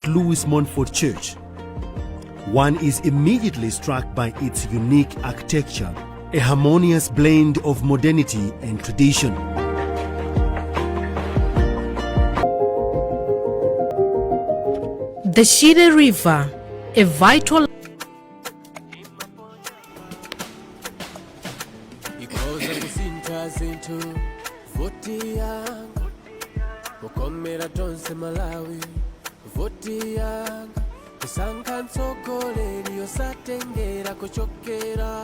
Louis Montfort Church, one is immediately struck by its unique architecture, a harmonious blend of modernity and tradition. The Shire River, a vital Ikhoza kusintha zinthu voti yanga, kukomera tonse Malawi, voti yanga, kusankha mtsogoleri osatengera kuchokera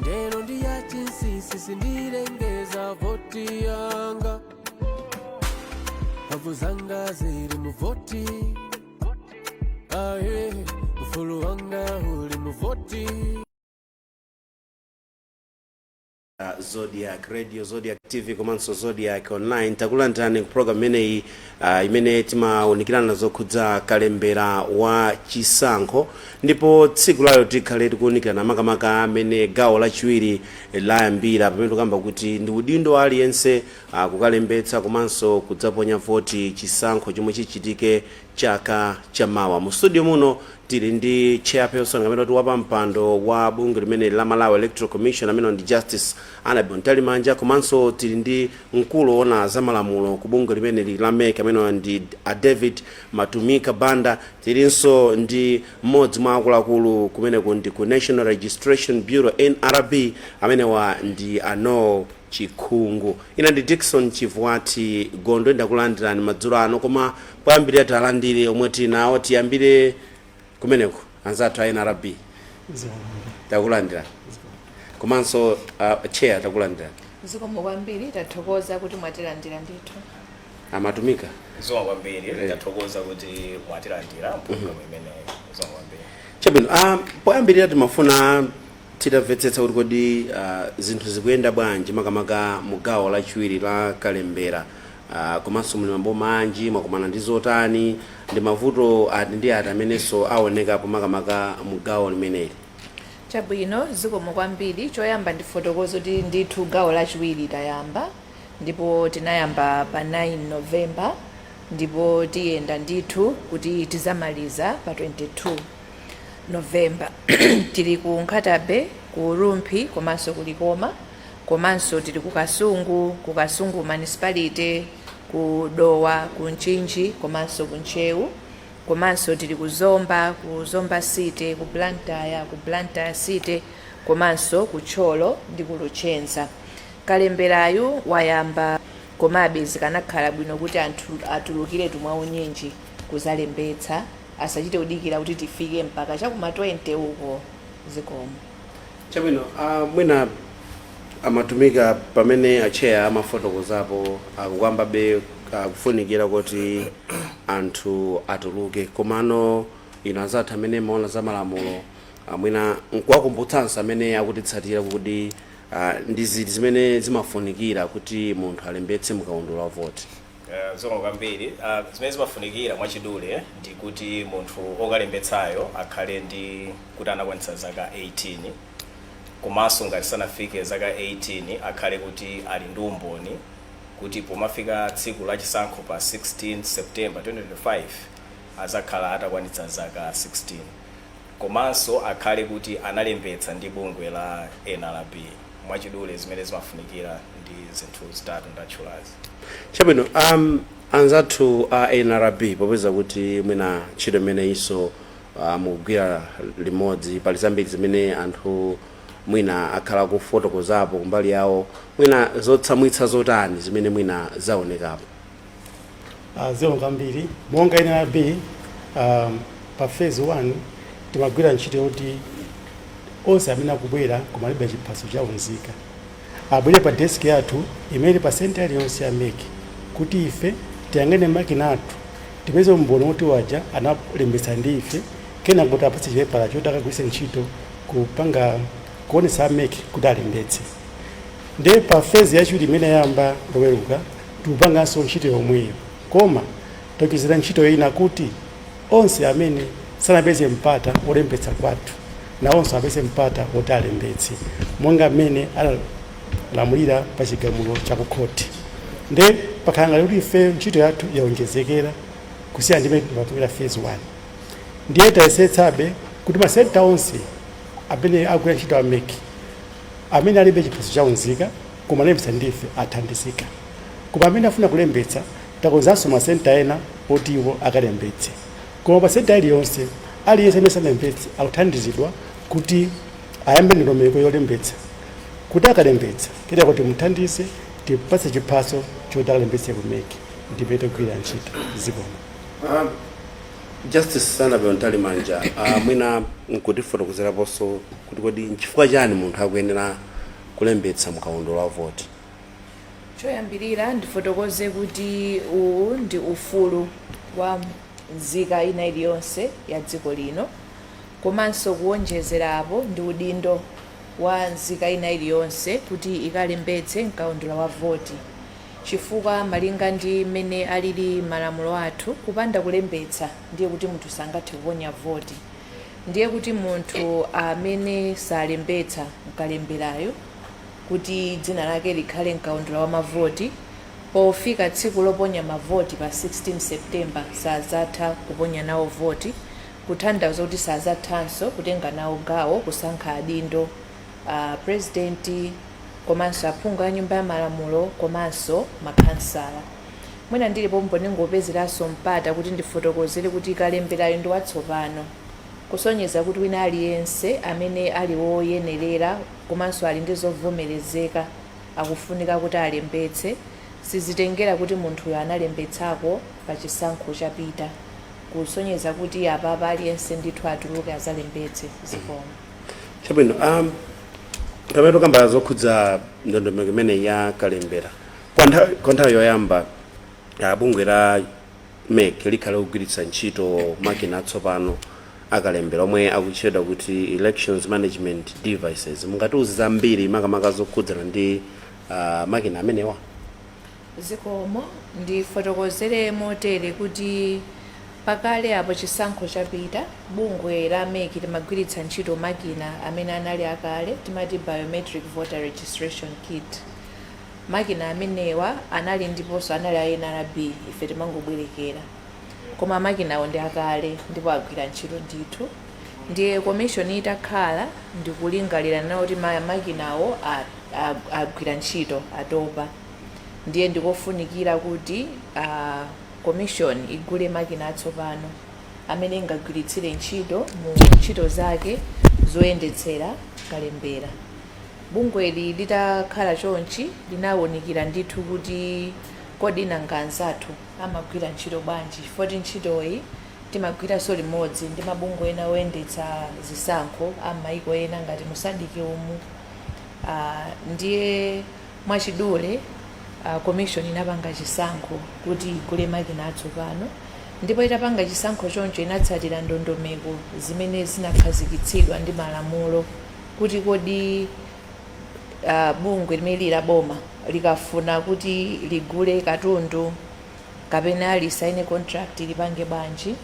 ndeno ndi ya chinsinsi, sindilengeza voti yanga, mphamvu zanga zili mu voti, aye, ufulu wanga uli mu voti. Zodiak Radio, Zodiak TV komanso Zodiak Online, takulandirani ku program imeneyi imene timawunikirana zokhudza kalembera wa chisankho. Ndipo tsiku layo tikhale tikuwunikirana makamaka amene gawo lachiwiri layambira, pamene tikamba kuti ndi udindo wa aliyense kukalembetsa komanso kudzaponya voti chisankho chomwe chichitike chaka chamawa. Mu studio muno tili ndi chairperson amene kuti wapampando wa bungwe limene la Malawi Electoral Commission, amene ndi Justice Annabel Mtalimanja, komanso tili ndi mkulu woona za malamulo ku bungwe limene la MEC, amene ndi a David Matumika Banda. Tilinso ndi mmodzi mwa akuluakulu kumeneku ndi ku National Registration Bureau, NRB, amenewa ndi ano Chikhungu. Ina ndi Dickson Chivwati Gondo, ndakulandirani madzulo ano. Koma poyambirira talandire omwe tinawo. Tiyambire kumeneko, anzathu a NRB, takulandira, komanso chair, takulandira. Zikomo kwambiri, tathokoza kuti mwatilandira ndithu. Amatumika. Zikomo kwambiri, tathokoza kuti mwatilandira mpulogalamu imeneyi. Zikomo kwambiri. Chabwino, poyambirira timafuna titamvetsetsa kuti kodi zinthu zikuyenda bwanji makamaka mu gawo lachiwiri la kalembera, komanso muli maboma anji, mwakumana ndi zotani, ndi mavuto ati ndi ati amenenso aonekapo makamaka mu gawo limeneli? Chabwino, zikomo kwambiri. Choyamba ndifotokoza kuti ndithu gawo lachiwiri tayamba, ndipo tinayamba pa 9 November, ndipo tiyenda ndithu kuti tizamaliza pa 22 November. Tili ku Nkhata Bay, ku Rumphi komanso ku Likoma, komanso tili ku Kasungu, ku Kasungu Municipality, ku Dowa, ku Mchinji komanso ku Ntcheu, komanso tili ku Zomba, ku Zomba City, ku Blantyre, ku Blantyre City, komanso ku Thyolo ndi ku Luchenza. Kalemberayu wayamba, komabe zikanakhala bwino kuti anthu atulukiretu mwaunyinji kuzalembetsa, asachite kudikira kuti tifike mpaka chakuma 20 uko. Zikomo. Chabwino, mwina Amatumika, pamene a chair amafotokozapo akukambabe kufunikira kuti anthu atuluke, komano ino anzathu amene maona za malamulo, mwina nkuwakumbutsanso amene akutitsatira kuti ndi ziti zimene zimafunikira kuti munthu alembetse mukaundula wa voti? Zikomo kwambiri. Zimene zimafunikira mwachidule ndi kuti munthu okalembetsayo akhale ndi kuti anakwanitsa zaka 18, komanso ngati sanafike zaka 18 akhale kuti ali ndi umboni kuti pomafika tsiku la chisankho pa 16 September 2025 azakhala atakwanitsa zaka 16, komanso akhale kuti analembetsa ndi bungwe la NRB. Mwachidule zimene zimafunikira ndi zinthu zitatu ndatchulazi. Chabwino, anzathu a NRB, popeza kuti mwina ntchito imeneyinso mukugwira limodzi, pali zambiri zimene anthu mwina akhala kufotokozapo kumbali yawo, mwina zotsamwitsa zotani zimene mwina zaonekapo? Zikomo kwambiri. Monga NRB, pa phase 1 timagwira ntchito yoti onse amene akubwera koma alibe chiphaso cha unzika abwere pa desk yathu imene ili pa center iliyonse ya MEC, kuti ife tiyang'ane makina athu, tipeze umboni woti waja analembetsa ndi ife, kenako kuti apatse chipepala choti akagwiritse ntchito kupanga kuonetsa a MEC kuti alembetse. Ndiye pa phase yachiwiri imene yayamba Loweruka, tikupanganso ntchito yomweyo, koma taonjezera ntchito ina kuti onse amene sanapeze mpata wolembetsa kwathu nawonso apeze mpata woti alembetse monga mmene analamulira pa chigamulo cha kukhoti. Nde pakhala ngati kuti ife ntchito yathu yaonjezekera. kusiyana ndi imene timapangira phase 1. Ndiye tayesetsabe kuti masenta onse amene agwira ntchito a MEC amene alibe chiphaso cha unzika koma alembetsa ndife athandizika, koma amene afuna kulembetsa takonzanso masenta ena oti iwo akalembetse. Koma pa senta iliyonse, aliyense amene sanalembetse akuthandizidwa kuti ayambe ndondomeko yolembetsa, kuti akalembetsa kena kuti muthandize tipatse chiphaso choti akalembetse ku MEC. Ndipo tigwira ntchito. Zikomo. Justice Annabel Mtalimanja, mwina nkutifotokozeraponso kuti kodi nchifukwa chani munthu akuyenera kulembetsa mkaundula wa voti? Choyambirira ndifotokoze kuti uwu ndi ufulu wa nzika ina iliyonse ya dziko lino, komanso kuwonjezerapo ndi udindo wa nzika ina iliyonse kuti ikalembetse mkaundula wa voti, chifukwa malinga ndi mmene alili malamulo athu, kupanda kulembetsa ndiye kuti munthu sangathe kuponya voti. Ndiye kuti munthu amene salembetsa mkalemberayo kuti dzina lake likhale mkaundula wa mavoti, pofika tsiku loponya mavoti pa 16 September sazatha kuponya nawo voti, kutanthauza kuti sazathanso kutenga nawo gawo kusankha adindo, president komanso aphungu a Nyumba ya Malamulo komanso makhansala. Mwina ndilipo ndingopezeranso mpata kuti ndifotokozere kuti kalemberayo ndi watsopano, kusonyeza kuti wina aliyense amene ali woyenerera komanso ali ndi zovomerezeka akufunika kuti alembetse. Sizitengera kuti munthuyo analembetsako pa chisankho chapita, kusonyeza kuti apapa aliyense ndithu atuluke azalembetse. Zikomo. Chabwino. Pamene tikamba zokhudza ndondomeko imene ya kalembera, kwa nthawi yoyamba bungwe la MEC likhale kugwiritsa ntchito makina atsopano akalembera omwe akutchedwa kuti elections management devices. Mungatiuze zambiri makamaka zokhudzana ndi makina amenewa? Zikomo. Ndifotokozere motere kuti pakale apo chisankho chapita, bungwe la MEC limagwiritsa ntchito makina amene anali akale, timati biometric voter registration kit. Makina amenewa anali ndiponso anali a NRB, ife timangobwerekera, koma makinawo ndi akale ndipo agwira ntchito ndithu. Ndiye commission itakhala ndikulingalira nawo kuti makinawo agwira ntchito, atopa, ndiye ndikofunikira kuti commission igule makina atsopano amene ingagwiritsire ntchito mu ntchito zake zoyendetsera kalembera. Bungweli litakhala chonchi linawunikira ndithu kuti kodi nanga anzathu amagwira ntchito bwanji, chifukwa ntchitoyi timagwiranso limodzi ndi mabungwe ena oyendetsa zisankho a m'mayiko ena ngati mu SADC umu. Ndiye mwachidule commission inapanga chisankho kuti igule makina atsopano, ndipo itapanga chisankho choncho inatsatira ndondomeko zimene zinakhazikitsidwa ndi malamulo kuti kodi bungwe limene lili la boma likafuna kuti ligule katundu kapena lisaine contract lipange bwanji.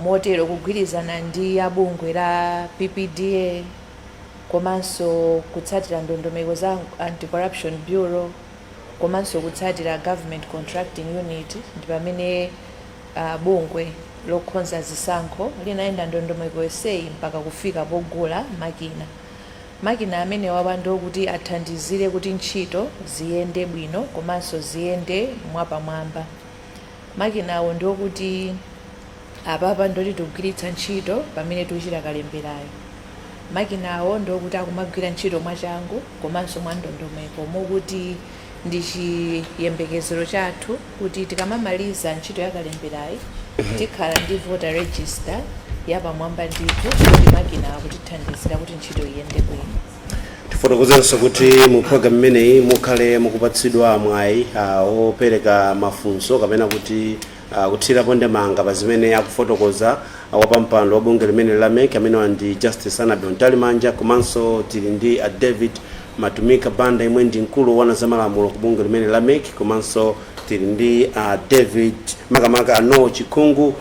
Motero kugwirizana ndi abungwe la PPDA komanso kutsatira ndondomeko za Anti-Corruption Bureau komanso kutsatira Government Contracting Unit, ndi pamene bungwe lokonza zisankho linayenda ndondomeko yonseyi mpaka kufika pogula makina. Makina amenewa ndiokuti athandizire kuti ntchito ziyende bwino komanso ziyende mwapamwamba. Makinawo ndiokuti apapa ndoti tikugwiritsa ntchito pamene tikuchita kalemberayo. Makinawo ndiokuti akumagwira ntchito mwachangu komanso mwa ndondomeko, mokuti ndi chiyembekezero chathu kuti tikamamaliza ntchito ya kalemberayi tikhala ndi voter register yapamwamba ndithu, kuti makina akutithandizira kuti ntchito iyende bwino. Tifotokozenso kuti mu program imeneyi mukhale mukupatsidwa mwayi opereka mafunso kapena kuti kuthirapo ndemanga pa zimene akufotokoza wapampando wa bungwe limene la MEC, amene ndi Justice Annabel Mtalimanja, komanso tili ndi David Matumika Banda imwe ndi mkulu wana za malamulo ku bungwe limene la MEC, komanso tili ndi David makamaka ano Chikhungu,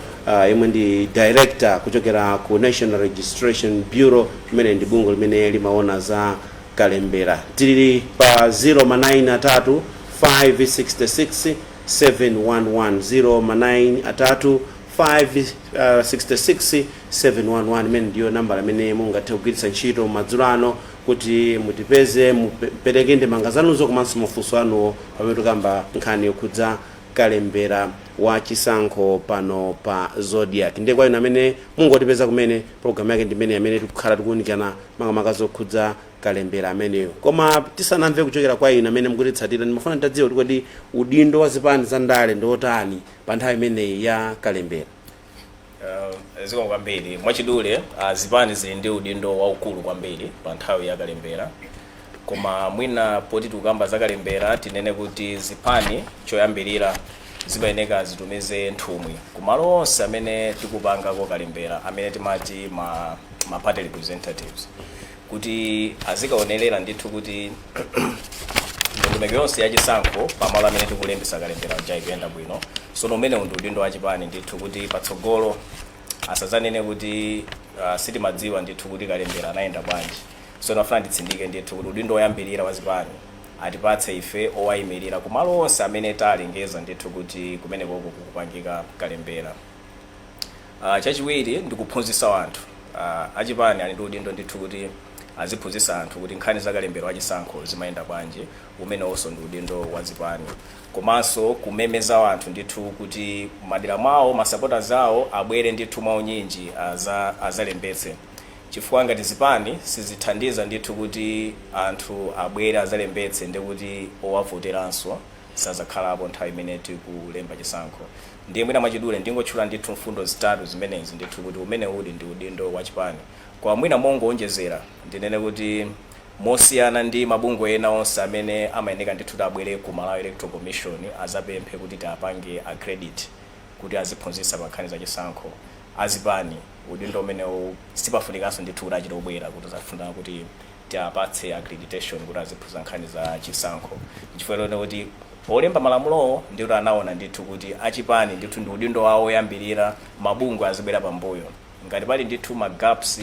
imwe ndi director kuchokera ku National Registration Bureau, imene ndi bungwe limene limaona za kalembera. Tili pa 0 ma 9 3 566 711, 0 ma 9 3. 5 66 711, imene ndiyo nambala imene mungathe kugwiritsa ntchito madzulo ano kuti mutipeze, mupereke ndemanga zanuzo komanso mafunso anuwo pamene tikamba nkhani yokhudza kalembera wa chisankho pano pa Zodiak. Ndiye kwa inu amene mungotipeza kumene, programu yake ndimene amene tikukhala tikuwunikana makamaka zokhudza kalembera ameneyo. Koma tisanamve kuchokera kwa inu amene mukutitsatira, ndimafuna nditadziwa kuti kodi udindo wa zipani za ndale ndi otani pa nthawi imeneyi ya kalembera? Zikomo kwambiri. Mwachidule, zipani zili ndi udindo waukulu kwambiri pa nthawi ya kalembera. Koma mwina poti tikukamba za kalembera, tinene kuti zipani choyambirira zimayeneka zitumize nthumwi kumalo onse amene tikupangako kalembera, amene timati ma party representatives, kuti azikaonerera ndithu kuti ndondomeko yonse yachisankho pamalo amene tikulembesa kalembera uja ikuyenda bwino. Sono umenewu ndi udindo wa chipani ndithu, kuti patsogolo asadzanene kuti sitimadziwa ndithu kuti kalembera anayenda bwanji. So nafuna nditsindike ndithu kuti udindo woyambirira wa zipani, atipatse ife owayimirira kumalo onse amene talengeza ndithu kuti kumenekoko kukupangika kalembera. Chachiwiri ndikuphunzitsa anthu. Achipani ali ndi udindo ndithu kuti aziphunzitsa anthu kuti nkhani za kalembera wachisankho zimayenda bwanji. Umenewonso ndi udindo wa zipani. Komanso kumemeza anthu ndithu kuti madera mwawo ma supporters awo abwere ndithu mwaunyinji azalembetse, chifukwa ngati zipani sizithandiza ndithu kuti anthu abwere azalembetse, ndikuti owavoteranso sazakhalapo nthawi imene tikulemba chisankho. Ndiye mwina mwachidule ndingotchula ndithu mfundo zitatu zimenezi ndithu, kuti umene uli ndi udindo wa chipani. Kwa mwina mongoonjezera, ndinene kuti mosiyana ndi mabungwe ena onse amene amayeneka ndithu kuti abwere ku Malawi Electoral Commission azapemphe kuti tiapange accredit kuti aziphunzitsa pa nkhani zachisankho, azipani udindo umenewu sipafunikanso ndithu kuti achite kubwera kuti zafuna kuti tiapatse accreditation kuti aziphunzitsa nkhani za chisankho, chifukwa choti kuti olemba malamulowo ndikuti anaona ndithu kuti achipani ndithu ndi udindo wawo oyambirira, mabungwe azibwera pambuyo. Ngati pali ndithu ma gaps,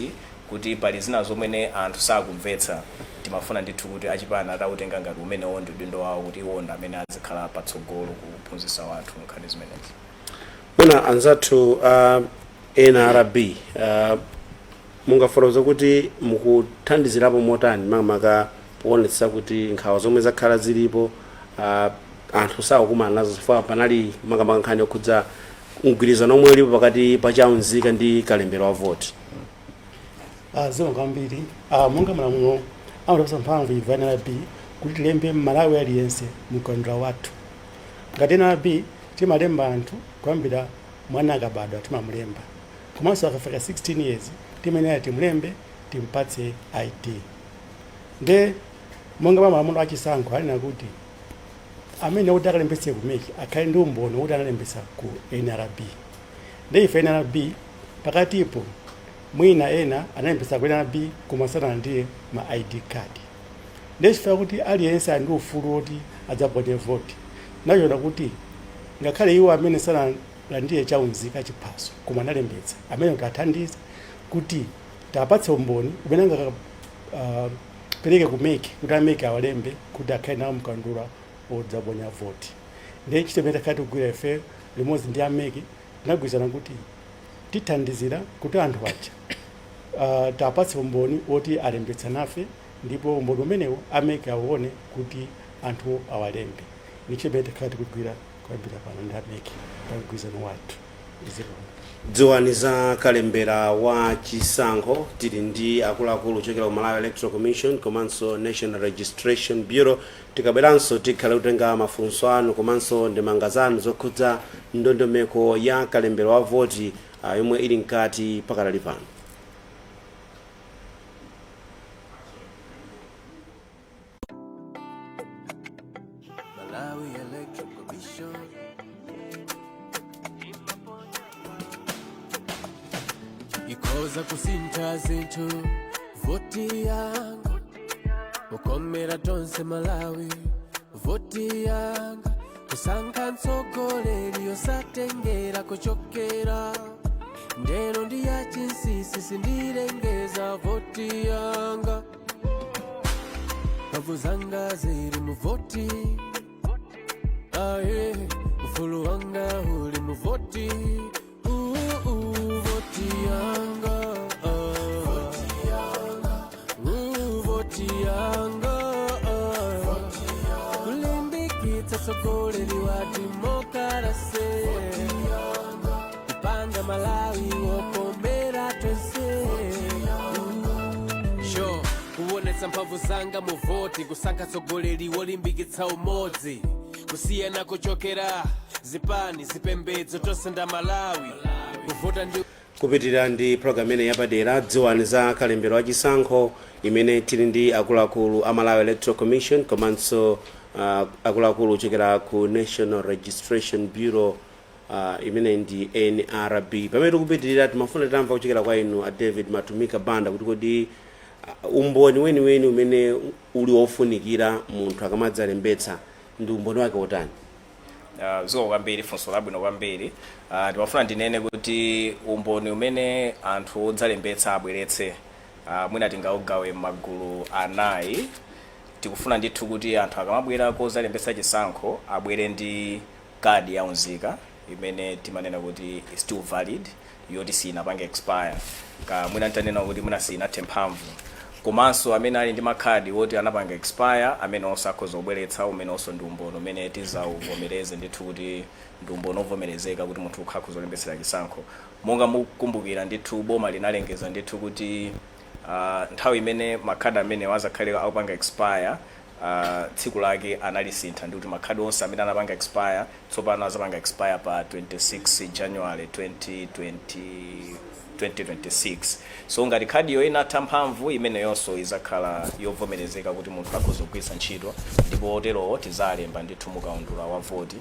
kuti pali zina zomwene anthu sakumvetsa, timafuna ndithu kuti achipani atautenga ngati umenewo ndi udindo wawo, kuti iwo ndi amene azikhala patsogolo kuphunzitsa anthu nkhani zimenezi. Mwina anzathu NRB, mungafotokoza kuti mukuthandizirapo motani, makamaka kuonetsa kuti nkhawa zomwe zakhala zilipo anthu sakukumana nazo, chifukwa panali makamaka nkhani yokhudza mgwirizano omwe ulipo pakati pa chaunzika ndi kalembera wa voti? Zikomo kwambiri. Monga malamulo amatipatsa mphamvu ife NRB kuti tilembe Mmalawi aliyense mkaundula wathu. Ngati NRB timalemba anthu kuyambira mwana akabadwa timamulemba, komanso akafika 16 years timayenera timulembe, timpatse ID. Nde monga pa malamulo achisankho anena kuti amene kuti akalembetse ku MEC akhale ndi umboni kuti analembetsa ku NRB. Nde ife NRB pakatipo mwina ena analembetsa ku NRB koma sanalandire ma ID card. Ndiye chifukwa kuti aliyense ali ndi ufulu woti adzaponye voti, nachiona kuti ngakhale iwo amene sanalandire chaunzika, chiphaso, koma analembetsa, amene kuti athandize kuti tapatse umboni umene angakapereke ku MEC kuti a MEC awalembe kuti akhale nawo mkaundula odzaponya voti. Ndiye ntchito imene takhala tikugwira ife limodzi ndi a MEC, tinagwirizana kuti tithandizira kuti anthu aja tapatse umboni woti alembetsa nafe, ndipo umboni umenewo a MEC auone kuti anthu awalembe. Ndi ntchito imene takhala tikugwira kuyambira pano ndi a MEC pa mgwirizano wathu. Zikomo. Dziwani za kalembera wa chisankho. Tili ndi akuluakulu kuchokera ku Malawi Electoral Commission komanso National Registration Bureau. Tikabweranso tikhale kutenga mafunso anu komanso ndemanga zanu zokhudza ndondomeko ya kalembera wa voti yomwe ili mkati pakadali pano. Malawi Electoral Commission ikhoza kusintha zinthu. Voti yanga ukomera tonse Malawi, voti yanga kusankha mtsogoleri yosatengera kuchokera ndeno ndi ya chinsinsi, sindilengeza. Voti yanga, mphamvu zanga zili mu voti. Aye, ufulu wanga uli mu voti. Malawi wokomera tonse. Sure, kuonetsa mphamvu zanga mu voti, kusankha tsogoleri wolimbikitsa umodzi, kusiyana kuchokera zipani, zipembedzo, tonse nda Malawi, kuvota ndi Kupitirira ndi program imene yapadera, dziwani za kalembero wa chisankho, imene tili ndi akuluakulu a Malawi Electoral Commission komanso akuluakulu kuchokera ku National Registration Bureau, imene ndi NRB. Pamene tikupitirira, timafuna tamva kuchokera kwa inu a David Matumika Banda kuti kodi umboni weniweni umene uli wofunikira munthu akamadzalembetsa ndi umboni wake wotani? Zikomo kwambiri, funso labwino kwambiri. Ndimafuna ndinene kuti umboni umene anthu odzalembetsa abweretse, mwina tingaugawe m'magulu anayi. Tikufuna ndithu kuti anthu akamabwera kozalembetsa chisankho abwere ndi kadi ya unzika imene timanena kuti is still valid, yoti sinapange expire, ka mwina ntanena kuti mwina sinathe mphamvu. Komanso amene ali ndi makhadi woti anapanga expire, amene onse akhoza kubweretsa, umene onso ndi umboni umene tizauvomereze ndithu kuti ndi umboni ovomerezeka kuti munthu ukha akhoza kulembetsera chisankho. Monga mukumbukira ndithu, boma linalengeza ndithu kuti nthawi imene makhadi amene azakhale akupanga expire, tsiku lake analisintha, ndi kuti makhadi onse amene anapanga expire tsopano azapanga expire pa 26 January 2020 2026. So ngati khadiyo inatha mphamvu, imeneyonso izakhala yovomerezeka kuti munthu akhoza kugwiritsa ntchito, ndipo oterowo tizalemba ndithu mukaundula wa voti.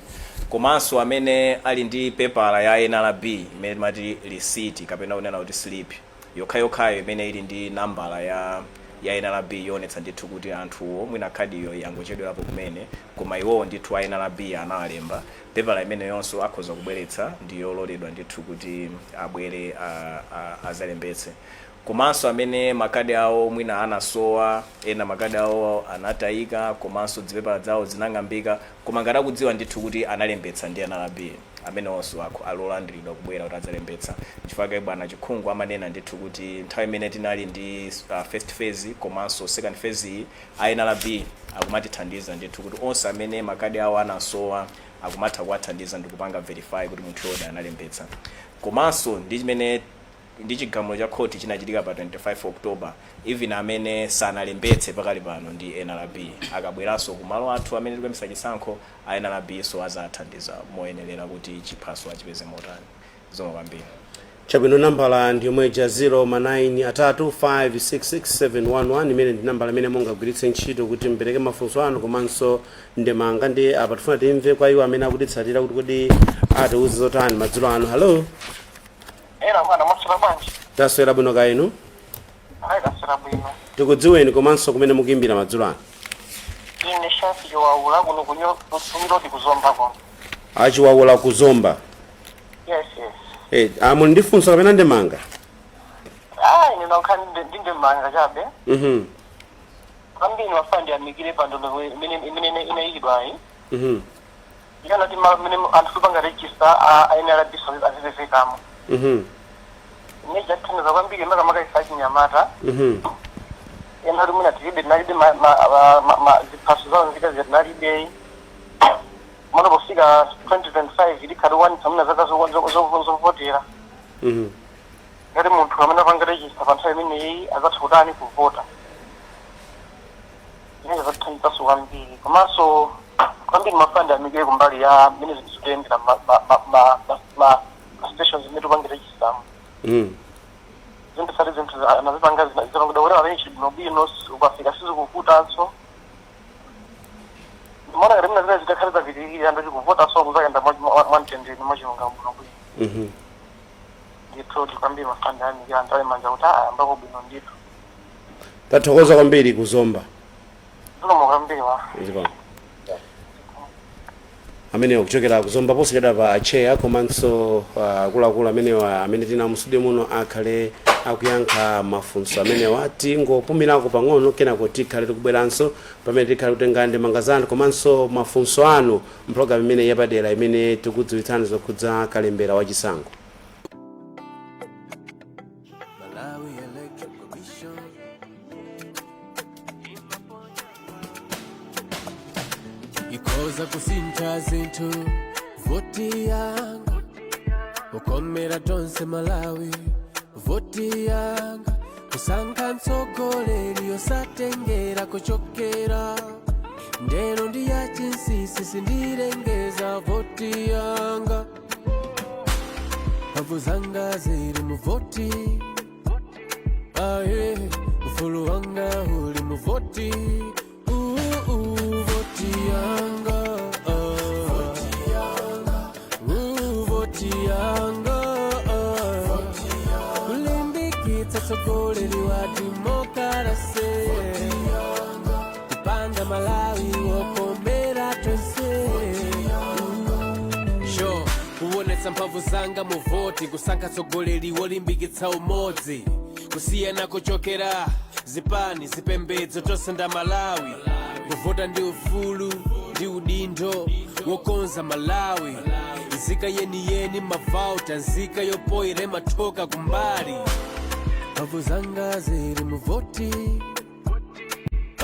Komanso amene ali ndi pepala ya NRB imene timati receipt kapena kunena kuti slip yokhayokhayo imene ili ndi nambala ya NRB yoonetsa ndithu kuti anthuwo mwina khadiyo yangochedwerapo kumene, koma iwowo ndithu a NRB analemba, pepala imeneyonso akhoza kubweretsa, ndi yololedwa ndithu kuti abwere azalembetse. Komanso amene makadi awo mwina anasowa, ena makadi awo anatayika, komanso zipepala zawo zinang'ambika, koma ngati akudziwa ndithu kuti analembetsa ndi NRB, amenewonso alolandiridwa kubwera kuti adzalembetsa. Chifukwa bwana Chikhungu amanena ndithu kuti nthawi imene tinali ndi first phase komanso second phase iyi, a NRB akumatithandiza ndithu kuti onse amene makadi awo anasowa akumatha kuwathandiza ndi kupanga verify kuti munthu yodi analembetsa. Komanso ndi chimene ndi chigamulo cha khoti chinachitika pa 25 October, even amene sanalembetse pakali pano ndi NRB, akabweranso ku malo athu amene tikuyambisa chisankho, a NRB so azathandiza moyenerera kuti chiphaso achipeze motani. Zikomo kwambiri. Chabwino, nambala ndi yomwe ija, 0 9 3 5 6 6 7 1 1, imene ndi nambala imene mungagwiritse ntchito kuti mpereke mafunso anu komanso ndemanga. Ndi apa tifuna timve kwa iwo amene akutitsatira kuti kodi atiuze zotani madzulo ano. Hello. Era bwana, mwaswera bwanji? Taswera bwino, ka inu? Ayi, taswera bwino. Tikudziweni komanso kumene mukuimbira madzulo ano. Ine Shafi Chiwaula, kuno kunyilodi, kuZomba kuno. AChiwaula kuZomba. Yes. Muli ndi funso kapena ndemanga? Ah, ine nokha ndi ndemanga chabe. Kwambiri mafuna ndiyamikire pa ndondomeko imene inayikidwayi. Ikanati malo mmene anthu tupanga register a NRB azipezekamo. Ine chathandiza kwambiri, makamaka ife achinyamata. Ena kuti mwina tilibe, tinalibe ziphaso zawo nzika tinalibe. Mano pofika 2025 likhali kukwanitsa mwina zaka zovotera. Ngati munthu amene apanga register pa nthawi imeneyi azatha kutani, kuvota. Zimene zathandizaso kwambiri. Komanso kwambiri mafuna ndiyamikire kumbali ya mmene zinthu zikuyendera ma stations imene tupanga register. Zinthu sati zinthu anazipanga, zipangidwa kuti arrange bwinobwino, ukafika sizikuvutanso. Ndimaona ngati mna zimene zitakhale zapitirira, ndoti kuvotanso kuzayenda mwamtendere, mwachilungamo, bwinobwino. Ndithu ndi kwambiri mafuna ndiyamikira nthawi manja kuti ayambako bwino ndithu. Tathokoza kwambiri kuZomba. Zikomo kwambiri wa. Zikomo. Amenewa kuchokera kuZomba. Posachedwa pa acheya komanso akuluakulu amenewa amene tina mu studio muno akhale akuyankha mafunso amenewa. Tingopumirako pang'ono, kenako tikhale tikubweranso pamene tikhale kutenga ndemanga zanu komanso mafunso anu mpulogalamu imene yapadera imene tikudziwitsani zokhudza kalembera wachisankho. Malawi Electoral Commission ikhoza kusintha zinthu, voti yangu. Ukomera tonse Malawi, voti yanga, kusankha mtsogoleri osatengera kuchokera. Ndeno ndi ya chinsinsi, sindilengeza voti yanga. Mphamvu zanga zili mu voti, aye, ufulu wanga uli mu voti. Voti yanga, ah. Voti yanga, ah. Kulimbikitsa tsogoleri wa demokarasi, kupanga Malawi wokomera tonse. Sure, kuonetsa mphamvu zanga mu voti, kusankha tsogoleri wolimbikitsa umodzi, kusiyana kuchokera zipani, zipembedzo, tonse nda Malawi. Kuvota ndi ufulu ndi udindo wokonza Malawi. Nzika yeniyeni mavauta, nzika yopoyera mathoka kumbali. Mphamvu zanga zili mu voti,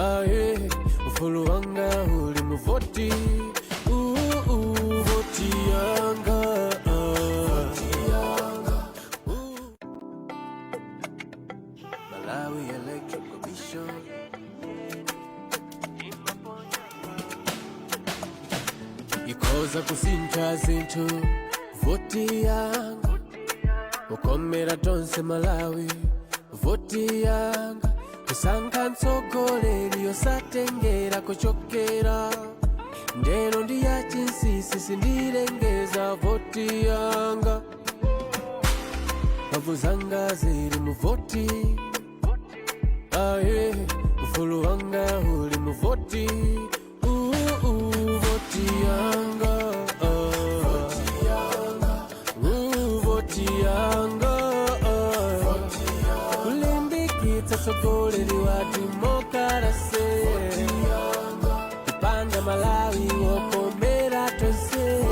aye, ufulu wanga uli mu voti. Voti yanga, ah. Ooh. Malawi Electoral Commission ikhoza kusintha zinthu. Voti yanga, ukomera tonse Malawi. Voti yanga, kusankha mtsogoleri osatengera kuchokera. Ndeno ndi ya chinsinsi, sindilengeza voti yanga. Mphamvu zanga zili mu voti, aye, ufulu wanga uli mu voti. Voti yanga, ah. Voti yanga, ah. Kulimbikitsa tsogoleri wa demokarasi, kupanga Malawi wokomera tonse.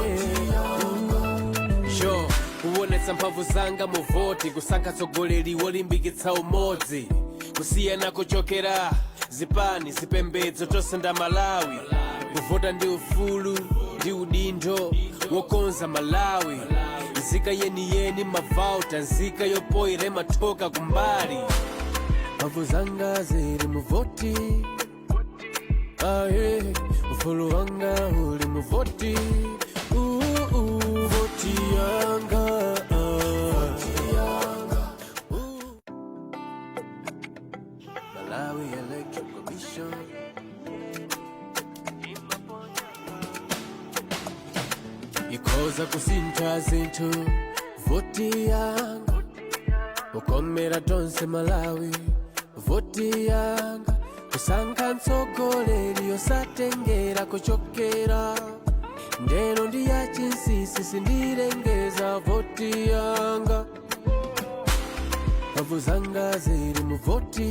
Sure, kuonetsa mphamvu zanga mu voti, kusankha tsogoleri wolimbikitsa umodzi, kusiyana kuchokera zipani, zipembedzo, tonse nda Malawi. Kuvota ndi ufulu ndi udindo wokonza Malawi. Nzika yeniyeni mavauta, nzika yopoyera mathoka kumbali. Mphamvu zanga zili mu voti, aye, ufulu wanga uli mu voti. Voti yanga, ah. Ooh. Malawi Electoral Commission ikhoza kusintha zinthu. Voti yanga, ukomera tonse Malawi. Voti yanga, kusankha mtsogoleri osatengera kuchokera. Ndeno ndi ya chinsinsi, sindilengeza voti yanga. Mphamvu zanga zili mu voti,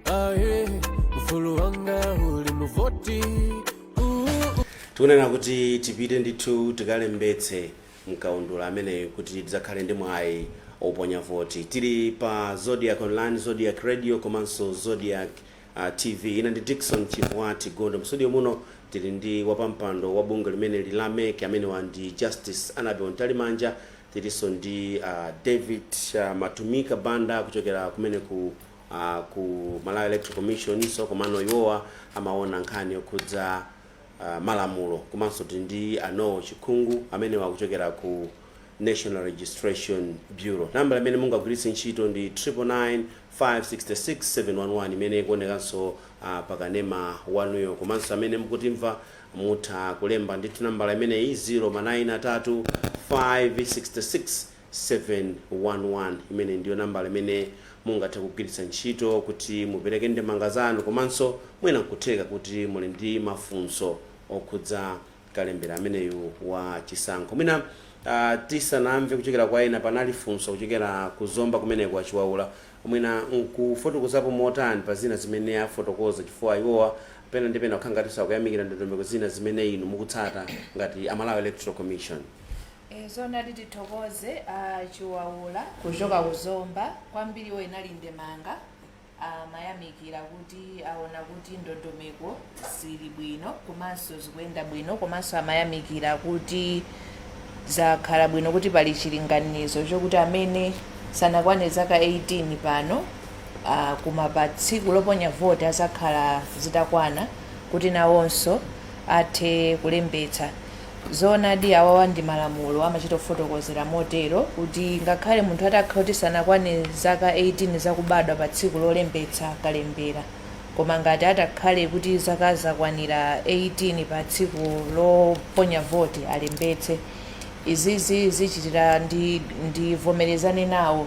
aye, ufulu wanga uli mu voti. Tikunena kuti tipite ndithu tikalembetse mkaundula ameneyo kuti tidzakhale ndi mwayi oponya voti. Tili pa Zodiak Online, Zodiak Radio komanso Zodiak TV. Ine ndi Dickson Chivwati Gondo. Mstudio muno tili ndi wapampando wa bungwe limene la MEC, amenewa ndi Justice Annabel Mtalimanja. Tilinso ndi David Matumika Banda kuchokera kumene ku Malawi Electoral Commission, so komano iwowa amaona nkhani yokhudza malamulo. Komanso tili ndi ano Chikhungu, amene wakuchokera ku National Registration Bureau. Nambala imene mungagwiritse ntchito ndi 999 566 711, imene ikuonekanso pakanema wanuyo. Komanso amene mukutimva mutha kulemba ndithu nambala imeneyi, 093 566 711, imene ndiyo nambala imene mungathe kugwiritsa ntchito kuti mupereke ndemanga zanu, komanso mwina nkutheka kuti muli ndi mafunso okhudza kalembera ameneyu wa chisankho. Mwina tisanamve kuchokera kwa ena, panali funso kuchokera kuzomba kumeneko achiwaula. Mwina nkufotokozapo motani pa zina zimene afotokoza, chifukwa iwowa pena ndi pena kukhala ngati sakuyamikira ndondomeko zina zimene inu mukutsata ngati Amalawi Electoral Commission? Zoonadi, tithokoze achiwaula kuchoka kuzomba kwambiri. Iwo inali ndemanga, amayamikira kuti aona kuti ndondomeko zili bwino komanso zikuyenda bwino, komanso amayamikira kuti Zakhala bwino kuti pali chilinganizo chokuti amene sanakwane zaka 18 pano, koma pa tsiku loponya voti azakhala zitakwana, kuti nawonso athe kulembetsa. Zoonadi, awawa ndi malamulo, amachita kufotokozera motero kuti ngakhale munthu atakhala kuti sanakwane zaka 18 zakubadwa pa tsiku lolembetsa kalembera, koma ngati atakhale kuti zaka zakwanira 18 pa tsiku loponya voti, alembetse. Izizi zichitira ndivomerezane nawo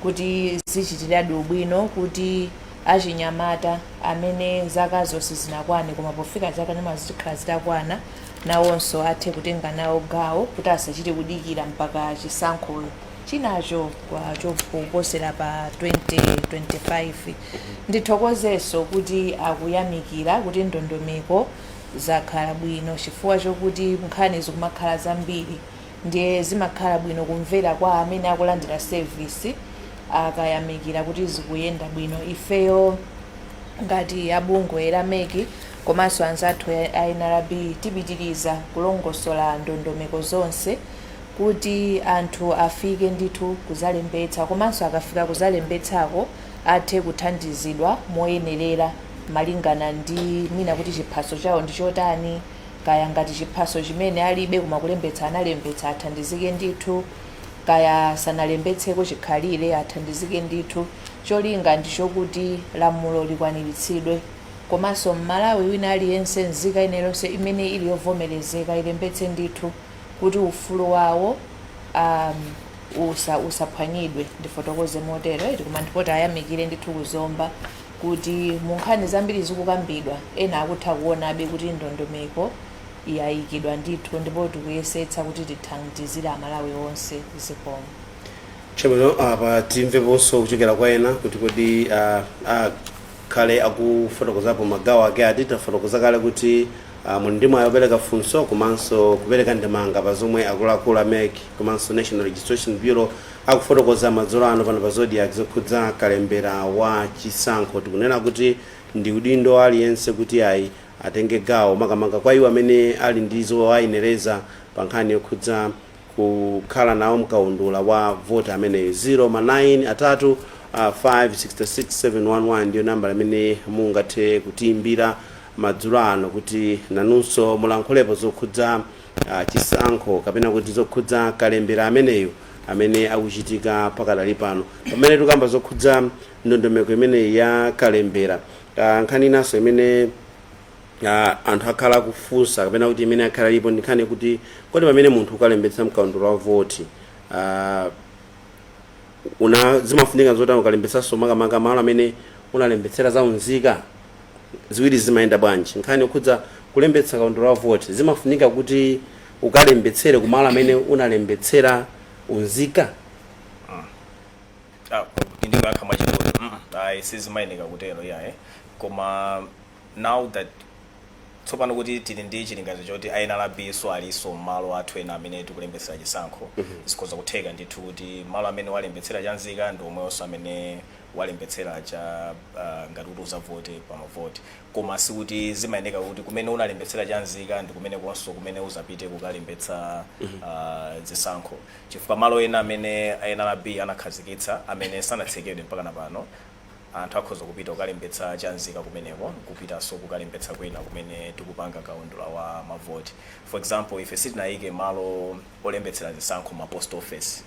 kuti zichitiradi ubwino kuti achinyamata amene zaka zonse zinakwane, koma pofika zaka nyuma zikhala zitakwana, nawonso athe kutenga nawo gawo, kuti asachite kudikira mpaka chisankho chinacho choposera pa 2025. Ndithokozenso kuti akuyamikira kuti ndondomeko zakhala bwino, chifukwa chokuti nkhani zikumakhala zambiri, ndiye zimakhala bwino kumvera kwa amene akulandira service akayamikira kuti zikuyenda bwino. Ifeyo ngati abungwe la MEC komanso anzathu a NRB tipitiriza kulongosola ndondomeko zonse kuti anthu afike ndithu kuzalembetsa, komanso akafika kuzalembetsako athe kuthandizidwa moyenerera malingana ndi mwina kuti chiphaso chawo ndi chotani. Kaya ngati chiphaso chimene alibe koma kulembetsa analembetsa, athandizike ndithu. Kaya sanalembetseko chikhalire, athandizike ndithu. Cholinga ndi chokuti lamulo likwaniritsidwe, komanso Mmalawi wina aliyense, nzika ina iliyonse imene ili yovomerezeka, ilembetse ndithu kuti ufulu wawo usaphwanyidwe. Ndifotokoze motero iti, koma ndipoti ayamikire ndithu kuzomba kuti mu nkhani zambiri zikukambidwa, ena akutha kuonabe kuti ndondomeko yayikidwa ndithu, ndipo tikuyesetsa kuti tithandizire Amalawi onse. Zikomo. Chabwino, apa timveponso kuchokera kwa ena kuti kodi akhale akufotokozapo magawo ake ati. Tafotokoza kale kuti muli ndi mwayi wopereka funso komanso kupereka ndemanga pa zomwe akuluakulu a MEC komanso National Registration Bureau akufotokoza madzulo ano pano pa Zodiak zokhudza kalembera wa chisankho. Tikunena kuti ndi udindo aliyense kuti ayi atenge gawo, makamaka kwa iwo amene ali ndi zowayenereza pa nkhani yokhudza kukhala nawo mkaundula wa vota ameneyo. 0 ma 9 3 566 711 ndiyo nambala imene mungathe kutiimbira madzulo ano kuti nanunso mulankhulepo zokhudza chisankho kapena kuti zokhudza kalembera ameneyo amene akuchitika pakadali pano. Pamene tikamba zokhudza ndondomeko imeneyi ya kalembera, nkhani inanso imene anthu akhala akufunsa kapena kuti imene akhala ilipo ndi nkhani kuti kodi pamene munthu ukalembetsa mkaundula wa voti, una zimafunika zoti ukalembetsanso makamaka malo amene unalembetsera zaunzika? Ziwiri zimayenda bwanji? Nkhani yokhudza kulembetsa kaundula wa voti, zimafunika kuti ukalembetsere kumalo amene unalembetsera unzika? Ah, ndingayankha mwachidule, ayi, sizimayeneka kutero, iyayi. Koma now that tsopano kuti tili ndi chilinganizo choti a NRB so alinso malo athu ena amene tikulembetsera chisankho, zikhoza kutheka ndithu kuti malo amene walembetsera chanzika ndi omwenso amene walembetsera cha ngati kuti uzavote pa mavoti. Koma sikuti zimayeneka kuti kumene unalembetsera chanzika ndi kumene konso kumene uzapite kukalembetsa zisankho, chifukwa malo ena amene a NRB anakhazikitsa amene sanatsekedwe mpaka na pano, anthu akhoza kupita kukalembetsa chanzika kumeneko, kupitanso kukalembetsa kwina kumene tikupanga kaundula wa mavoti. For example, ife sitinayike malo olembetsera zisankho ma post office,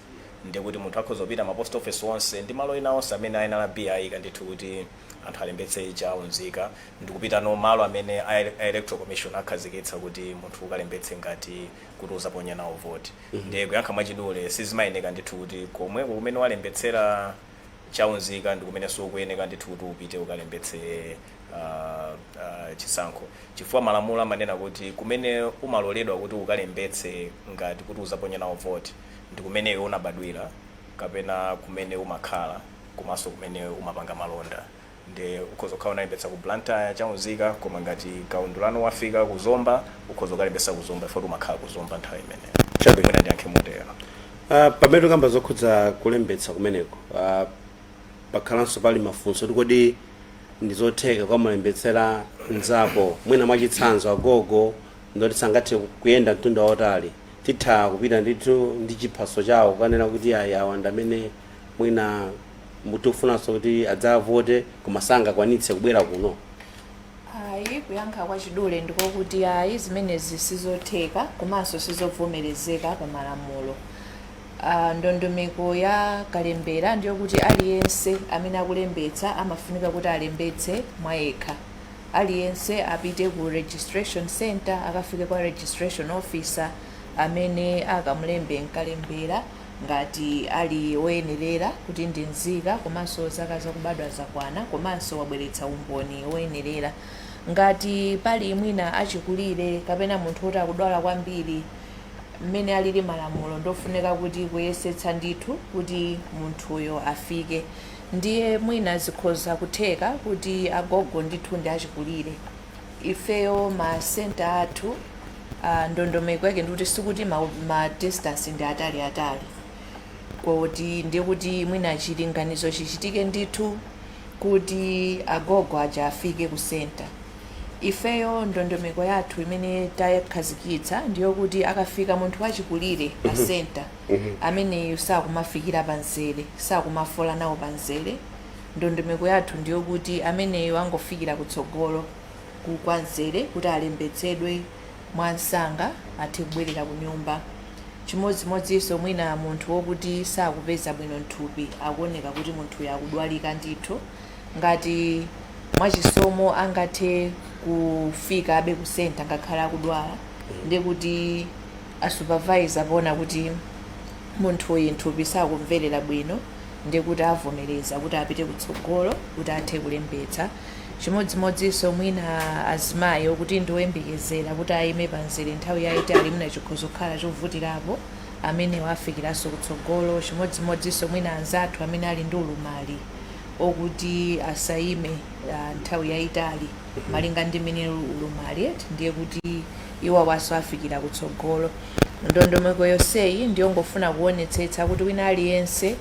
ndikuti munthu akhoza kupita ma post office onse ndi malo ena onse amene a NRB ayika ndithu kuti anthu alembetse chaunzika, ndikupita no malo amene a Electoral Commission akhazikitsa kuti munthu ukalembetse ngati kuti uzaponya nawo voti. Ndiye kuyankha mwachidule, sizimayeneka ndithu kuti komweko kumene walembetsera chaunzika ndi kumene sukuyeneka ndithu kuti upite ukalembetse chisankho, chifukwa malamulo amanena kuti kumene umaloledwa kuti ukalembetse ngati kuti uzaponya nawo voti ndi kumene iwe unabadwira kapena kumene umakhala komanso kumene umapanga malonda. Ndi ukhoza kukhala unalembetsa ku Blantyre chaunzika, koma ngati kaundulano wafika ku Zomba, ukhoza kukalembetsa ku Zomba ifoti umakhala ku Zomba nthawi imeneyo. Chabwino. Mwina ndiyankhe motero. Pamene tikamba zokhudza kulembetsa kumeneko, pakhalanso pali mafunso kuti kodi ndizotheka kwamulembetsera mnzako, mwina mwachitsanzo agogo ndoti sangathe kuyenda mtunda wautali? Titha kupita ndithu ndi chiphaso chawo kukanena kuti ayi, awa ndi amene mwina mutifunanso kuti adzavote koma sangakwanitse kubwera kuno? Ayi, kuyankha kwachidule ndikokuti ayi, zimenezi sizotheka komanso sizovomerezeka pa malamulo. Ndondomeko ya kalembera ndiyokuti aliyense amene akulembetsa amafunika kuti alembetse mwayekha. Aliyense apite ku registration center, akafike kwa registration officer amene akamulembe mkalembera ngati ali woyenerera kuti ndi nzika, komanso zaka zakubadwa zakwana, komanso wabweretsa umboni woyenerera. Ngati pali mwina achikulire kapena munthu woti akudwala kwambiri, mmene alili malamulo ndofunika kuti kuyesetsa ndithu kuti munthuyo afike. Ndiye mwina zikhoza kutheka kuti agogo ndithu ndi achikulire. Ifeyo ma center athu, ndondomeko yake ndikuti sikuti ma distance ndi atali atali, kuti ndiye kuti mwina chilinganizo chichitike ndithu kuti agogo aja afike ku center. Ifeyo ndondomeko yathu imene takhazikitsa ndiyokuti akafika munthu wachikulire pa center, ameneyu sakumafikira panzere, sakumafola nawo panzere. Ndondomeko yathu ndiyokuti ameneyu angofikira kutsogolo kwa mzere kuti alembetsedwe mwansanga, athe kubwerera ku nyumba. Chimodzimodzinso mwina munthu wokuti sakupeza bwino mthupi, akuoneka kuti munthuyo akudwalika ndithu, ngati mwachisomo angathe kufika abe ku center ngakhale akudwala, ndiye kuti a supervisor poona kuti munthuyu mthupi sakumverera bwino, ndiye kuti avomereza kuti apite kutsogolo kuti athe kulembetsa. Chimodzimodzinso mwina azimayi okuti ndi oyembekezera, kuti ayime pamzere nthawi yayitali mwina chikhoza kukhala chovutirapo, amenewo afikiranso kutsogolo. Chimodzimodzinso mwina anzathu amene ali ndi ulumali okuti asayime nthawi yayitali malinga ndi mmene ulumali, ndiye kuti iwowanso afikira kutsogolo. Ndondomeko yonseyi ndiyongofuna kuonetsetsa kuti wina aliyense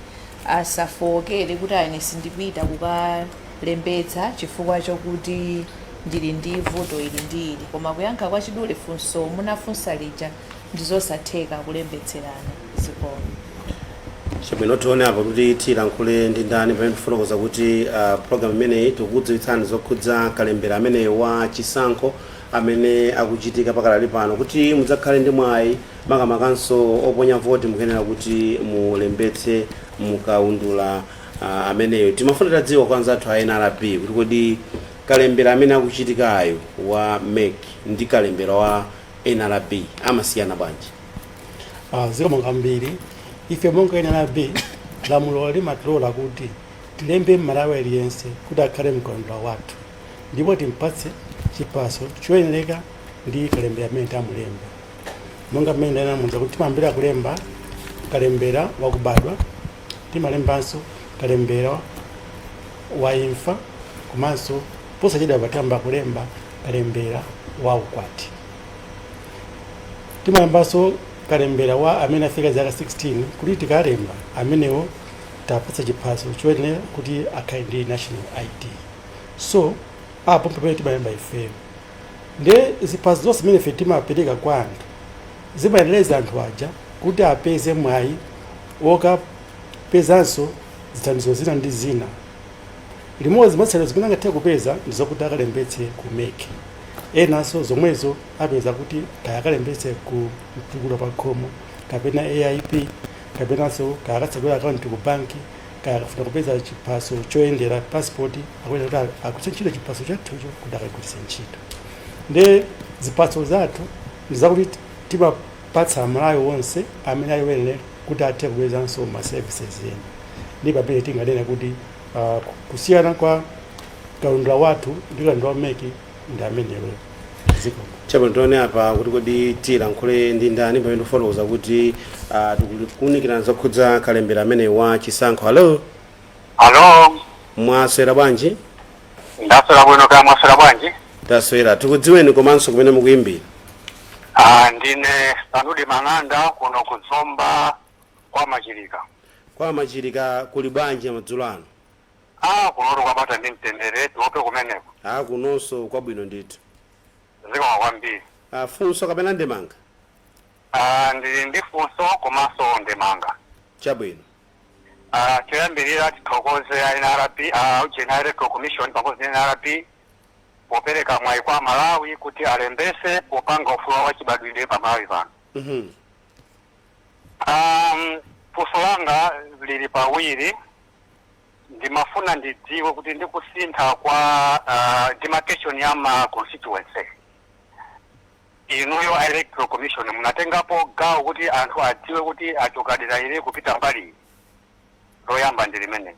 asafowokere kuti ine sindipita kukalembetsa chifukwa chokuti ndili ndi vuto ili ndi ili. Koma kuyankha kwachidule funso munafunsa lija, ndizosatheka kulembetserana. Zikomo. Chabwino, tione apo kuti tilankhule ndi ndani pamene tifotokoza kuti program imeneyi tikukudziwitsani zokhudza kalembera amene wa chisankho amene akuchitika pakalali pano. Kuti mudzakhale ndi mwayi makamakanso oponya voti, mukuyenera kuti mulembetse mukaundula ameneyo. Timafuna tadziwa kwa anzathu a NRB kuti kodi kalembera amene akuchitikayo wa MEC ndi kalembera wa NRB amasiyana bwanji? Zikomo kwambiri. Ife monga NRB, lamulo limatilola kuti tilembe Mmalawi aliyense kuti akhale mkaundula wathu, ndipo timpatse chiphaso choyenereka ndi kalembera amene tamulemba. Monga mmene ndanamuza kuti timayambira kulemba kalembera wakubadwa, timalembanso kalembera wa imfa, komanso posachedwa patamba kulemba kalembera wa ukwati. Timayambanso kalembera wa amene afika zaka 16, kuti tikalemba amenewo tapatsa chiphaso choyenera kuti akhale ndi national ID. So apo pamene timayamba ifeyo, ndiye ziphaso zonse zimene ife timapereka kwa anthu zimayenereza anthu aja kuti apeze mwayi wokapezanso zithandizo zina ndi zina. Limodzi mwa zithandizo zimene angathe kupeza ndi zokuti akalembetse ku MEC. Enanso zomwezo apeza kuti kaya akalembetse ku Mtukula pa Khomo kapena AIP, kapenanso kaya akatsegula akaunti ku banki, kaya akafuna kupeza chiphaso choyendera, passport, akuyenera kuti agwiritse ntchito chiphaso chathucho kuti akagwiritse ntchito. Ndi ziphaso zathu ndi zakuti timapatsa Amalawi onse amene ali oyenera kuti athe kupezanso ma services ena. Ndi pamene tinganene kuti kusiyana kwa kaundula wathu ndi kaundula wa MEC ndi amenewo. Zikomo. Chabwino, tione apa kuti kodi tilankhule ndi ndani pamene tikufotokoza kuti tikuwunikirana zokhudza kalembera amene wa chisankho. Hello? Hello. Mwaswera bwanji? Ndaswera bwino, kaya mwaswera bwanji? Taswera. Tikudziweni komanso kumene mukuyimbira. Ah, ndine Sanudi Mang'anda kuno kuzomba kwa Machilika. Kwa Machilika kuli bwanji madzulo ano? Ah, kunoto kwabata ndi mtendere, tiope kumeneko. Kunonso kwabwino ndithu. Zikomo kwambiri. Funso kapena ndemanga? Ndili ndi funso komanso ndemanga. Chabwino. Choyambirira tithokoze a NRB, General Electoral Commission pamodzi ndi NRB popereka mwayi kwa Malawi kuti alembese popanga ufulu wa chibadwidwe pa Malawi pano. Funso langa lili pawiri. Ndimafuna ndidziwe kuti ndikusintha kwa demarcation ya ma constituency, inuyo a Electoral Commission munatengapo gawo kuti anthu adziwe kuti achoka dera ili kupita mbali iyi? Loyamba ndi limene.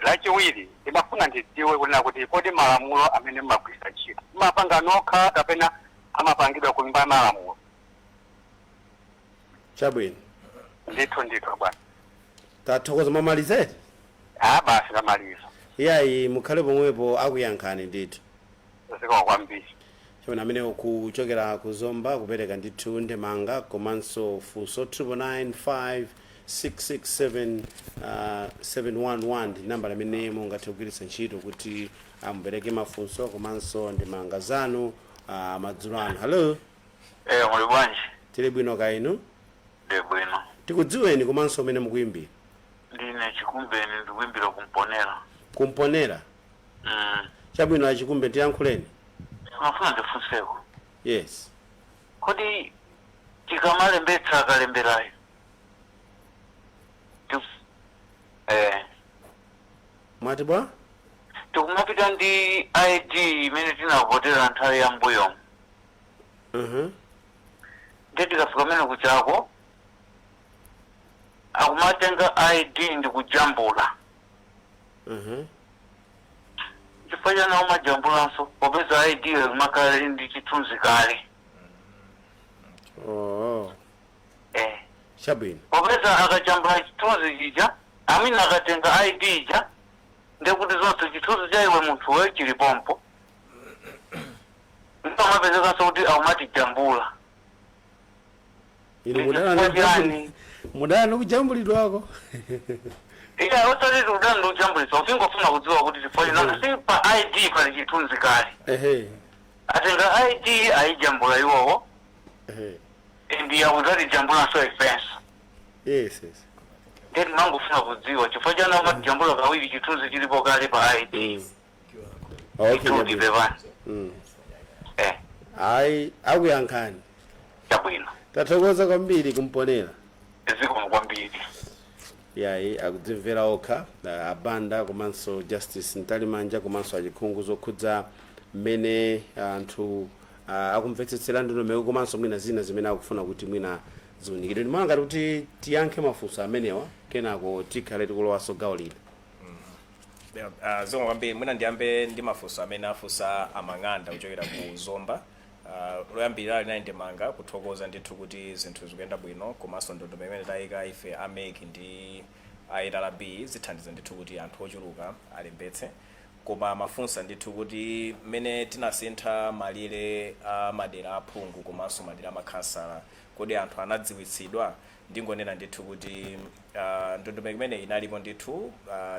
Lachiwiri, ndimafuna ndidziwe kunena kuti kodi malamulo amene mumagwiritsa ntchito mumapanga nokha kapena amapangidwa ku Nyumba ya Malamulo? Chabwino. Ndithu, ndithu bwana. Tathokoza. Mwamalizeti? Ah, basi, tamaliza. Iyayi, mukhale pomwepo, akuyankhani ndithu. Zikomo kwambiri. Chabwino, amene kuchokera ku Zomba kupereka ndithu ndemanga komanso funso. 995 667 711 ndi nambala imene mungathe kugwiritsa ntchito kuti mupereke mafunso komanso ndemanga zanu madzulo ano. Hello. Eh, muli bwanji? Tili bwino, kainu? Ndi bwino. Tikudziweni komanso umene mukuyimbira. Ndine Chikumbeni, ndikuyimbira kuMponera. KuMponera. Chabwino, aChikumbe, tiyankhuleni. Mafuna ndifunseko. Yes. Kodi tikamalembetsa akalemberayo Mwati bwa? Tikumapita ndi ID imene tinavotera nthawi ya mbuyomu. Ndiye tikafika mene kuchako akumatenga ID ndi kujambula. Chifukwa chani amajambulanso popeza ID yo imakhala ili ndi chithunzi kale? Oh. Eh. Chabwino. Popeza akajambula chithunzi chija, amene akatenga ID ija, ndekuti zonse chithunzi cha iwe munthuwe chili pompo, ndipo amapezekanso kuti akumatijambula. Inu Ndi mudala chifukwa chani? Mudala nikujambulidwako? Iya, osati tikudana ndi kujambulitsa, usingofuna kudziwa kuti chifukwa chani si pa ID pali chithunzi kale? Atenga ID ayijambula iwowo ndi akudzatijambulanso ifenso. Yes. Ndiye timangofuna kudziwa chifukwa chani amatijambula kawiri, chithunzi chilipo kale pa ID. Okay. Chithunzi. Chabwino. Pepani. Eh. Ayi, akuyankhani. Chabwino. Tathokoza kwambiri kuMponera. Zikomo kwambiri. Yayi, akudzimvera okha abanda komanso Justice Ntalimanja komanso achikhungu zokhudza mmene anthu akumvetsetsera ndondomeko komanso mwina zina zimene akufuna kuti mwina ziunikidwe. Ndimana ngati kuti tiyankhe mafunso amenewa, kenako tikhale tikulowanso gawo lina. Yeah, zikomo kwambiri. Mwina ndiyambe ndi mafunso amene afunsa amang'anda kuchokera ku Zomba. Loyambirira linali ndemanga kuthokoza ndithu kuti zinthu zikuyenda bwino, komanso ndondomeko imene tayika ife a MEC ndi a NRB zithandiza ndithu kuti anthu ochuluka alembetse. Koma mafunsa ndithu kuti mmene tinasintha malire a madera aphungu komanso madera amakhansala, kodi anthu anadziwitsidwa? Ndingonena ndithu kuti ndondomeko imene inalipo ndithu,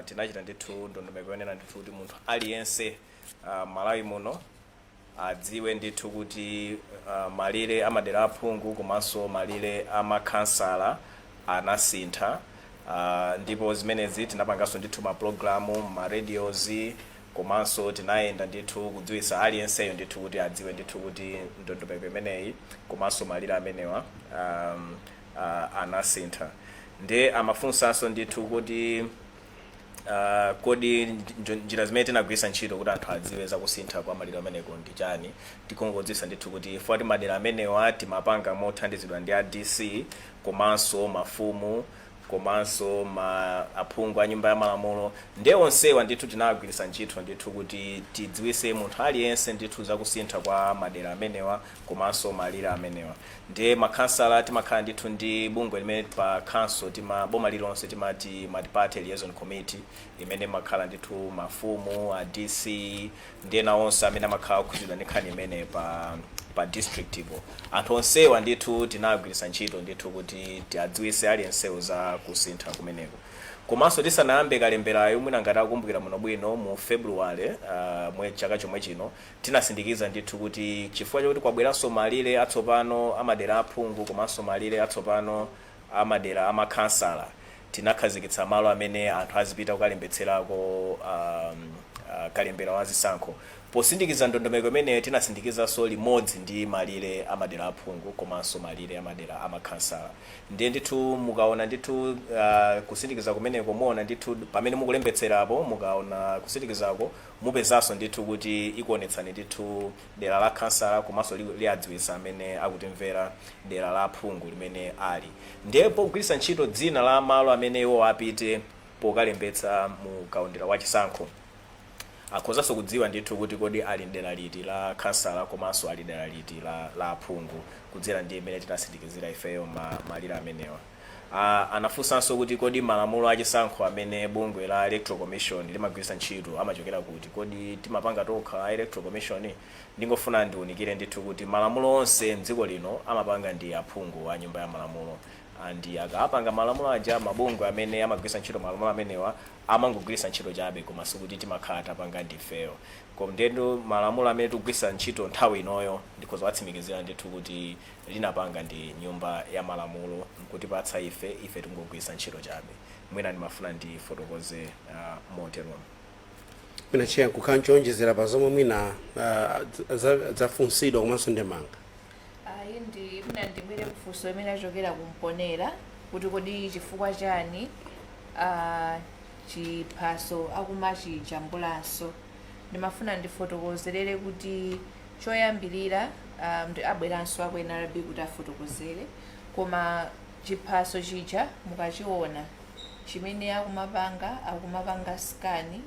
tinachita ndithu ndondomeko yonena ndithu kuti munthu aliyense Malawi muno adziwe ndithu kuti malire amadera aphungu komanso malire amakhansala anasintha. Ndipo zimenezi tinapanganso ndithu mapulogalamu ma radios, komanso tinayenda ndithu kudziwitsa aliyenseyo ndithu kuti adziwe ndithu kuti ndondomeko imeneyi komanso malire amenewa anasintha. Ndiye amafunsanso ndithu kuti kodi njira zimene tinagwiritsa ntchito kuti anthu adziwe zakusintha kwa malire ameneko ndi chani? Tikungodziwitsa ndithu kuti fuati madera amenewa timapanga mothandizidwa ndi a DC komanso mafumu komanso ma aphungu a Nyumba ya Malamulo. Ndiye onsewa ndithu tinagwiritsa ntchito ndithu kuti tidziwise munthu aliyense ndithu zakusintha kwa madera amenewa komanso malire amenewa. Ndiye makhansala timakhala ndithu ndi bungwe limene pa council tima boma lilonse timati multi-party liaison committee, imene makhala ndithu mafumu, a DC ndi ena onse amene amakhala okhudzidwa ndi nkhani imene pa district ipo. Anthu onsewa ndithu tinagwiritsa ntchito ndithu kuti tiadziwise aliyensewo za kusintha kumeneko. Komanso tisanayambe kalemberayo, mwina ngati akumbukira muno bwino, mu February mwe chaka chomwe chino tinasindikiza ndithu kuti chifukwa chokuti kwabweranso malire atsopano amadera aphungu komanso malire atsopano amadera amakhansala, tinakhazikitsa malo amene anthu azipita kukalembetserako kalembera wa zisankho. Posindikiza ndondomeko imene, tinasindikizanso limodzi ndi malire amadera aphungu komanso malire amadera amakhansala. Ndiye ndithu mukaona ndithu kusindikiza kumeneko, muona ndithu pamene mukulembetserapo, mukaona kusindikizako mupezanso ndithu kuti ikuonetsani ndithu dera la khansala komanso liadziwitsa amene akutimvera dera la phungu limene ali. Ndiye pogwiritsa ntchito dzina la malo amene iwo apite pokalembetsa mu kaundula wa chisankho, akhozanso kudziwa ndithu kuti kodi ali dera liti la khansala komanso ali dera liti la aphungu, kudzera ndi imene tinasindikizira ifeyo malire amenewa. Anafunsanso kuti kodi malamulo achisankho amene bungwe la Electoral Commission limagwiritsa ntchito amachokera kuti? Kodi timapanga tokha a Electoral Commission? Ndingofuna ndiunikire ndithu kuti malamulo onse mdziko lino amapanga ndi aphungu a Nyumba ya Malamulo. Andi akapanga malamulo aja, mabungwe amene amagwiritsa ntchito malamulo amenewa amangogwiritsa ntchito chabe, koma sikuti timakhala tapanga ndifeyo. Koma ndithu malamulo amene tikugwiritsa ntchito nthawi inoyo, ndikhoza kuwatsimikizira ndithu kuti linapanga ndi Nyumba ya Malamulo nkutipatsa ife, ife tingogwiritsa ntchito chabe. Mwina ndimafuna ndifotokoze moteromo. Mwina chair, kukhala nchowonjezera pa zomwe mwina zafunsidwa komanso ndemanga? Ayi, ndi mwina ndibwere kufunso imene achokera kumponera kuti kodi chifukwa chani chiphaso akumachijambulanso. Ndimafuna ndifotokozerere kuti choyambirira, ndi abweranso aku NRB kuti afotokozere, koma chiphaso chija mukachiona chimene akumapanga scan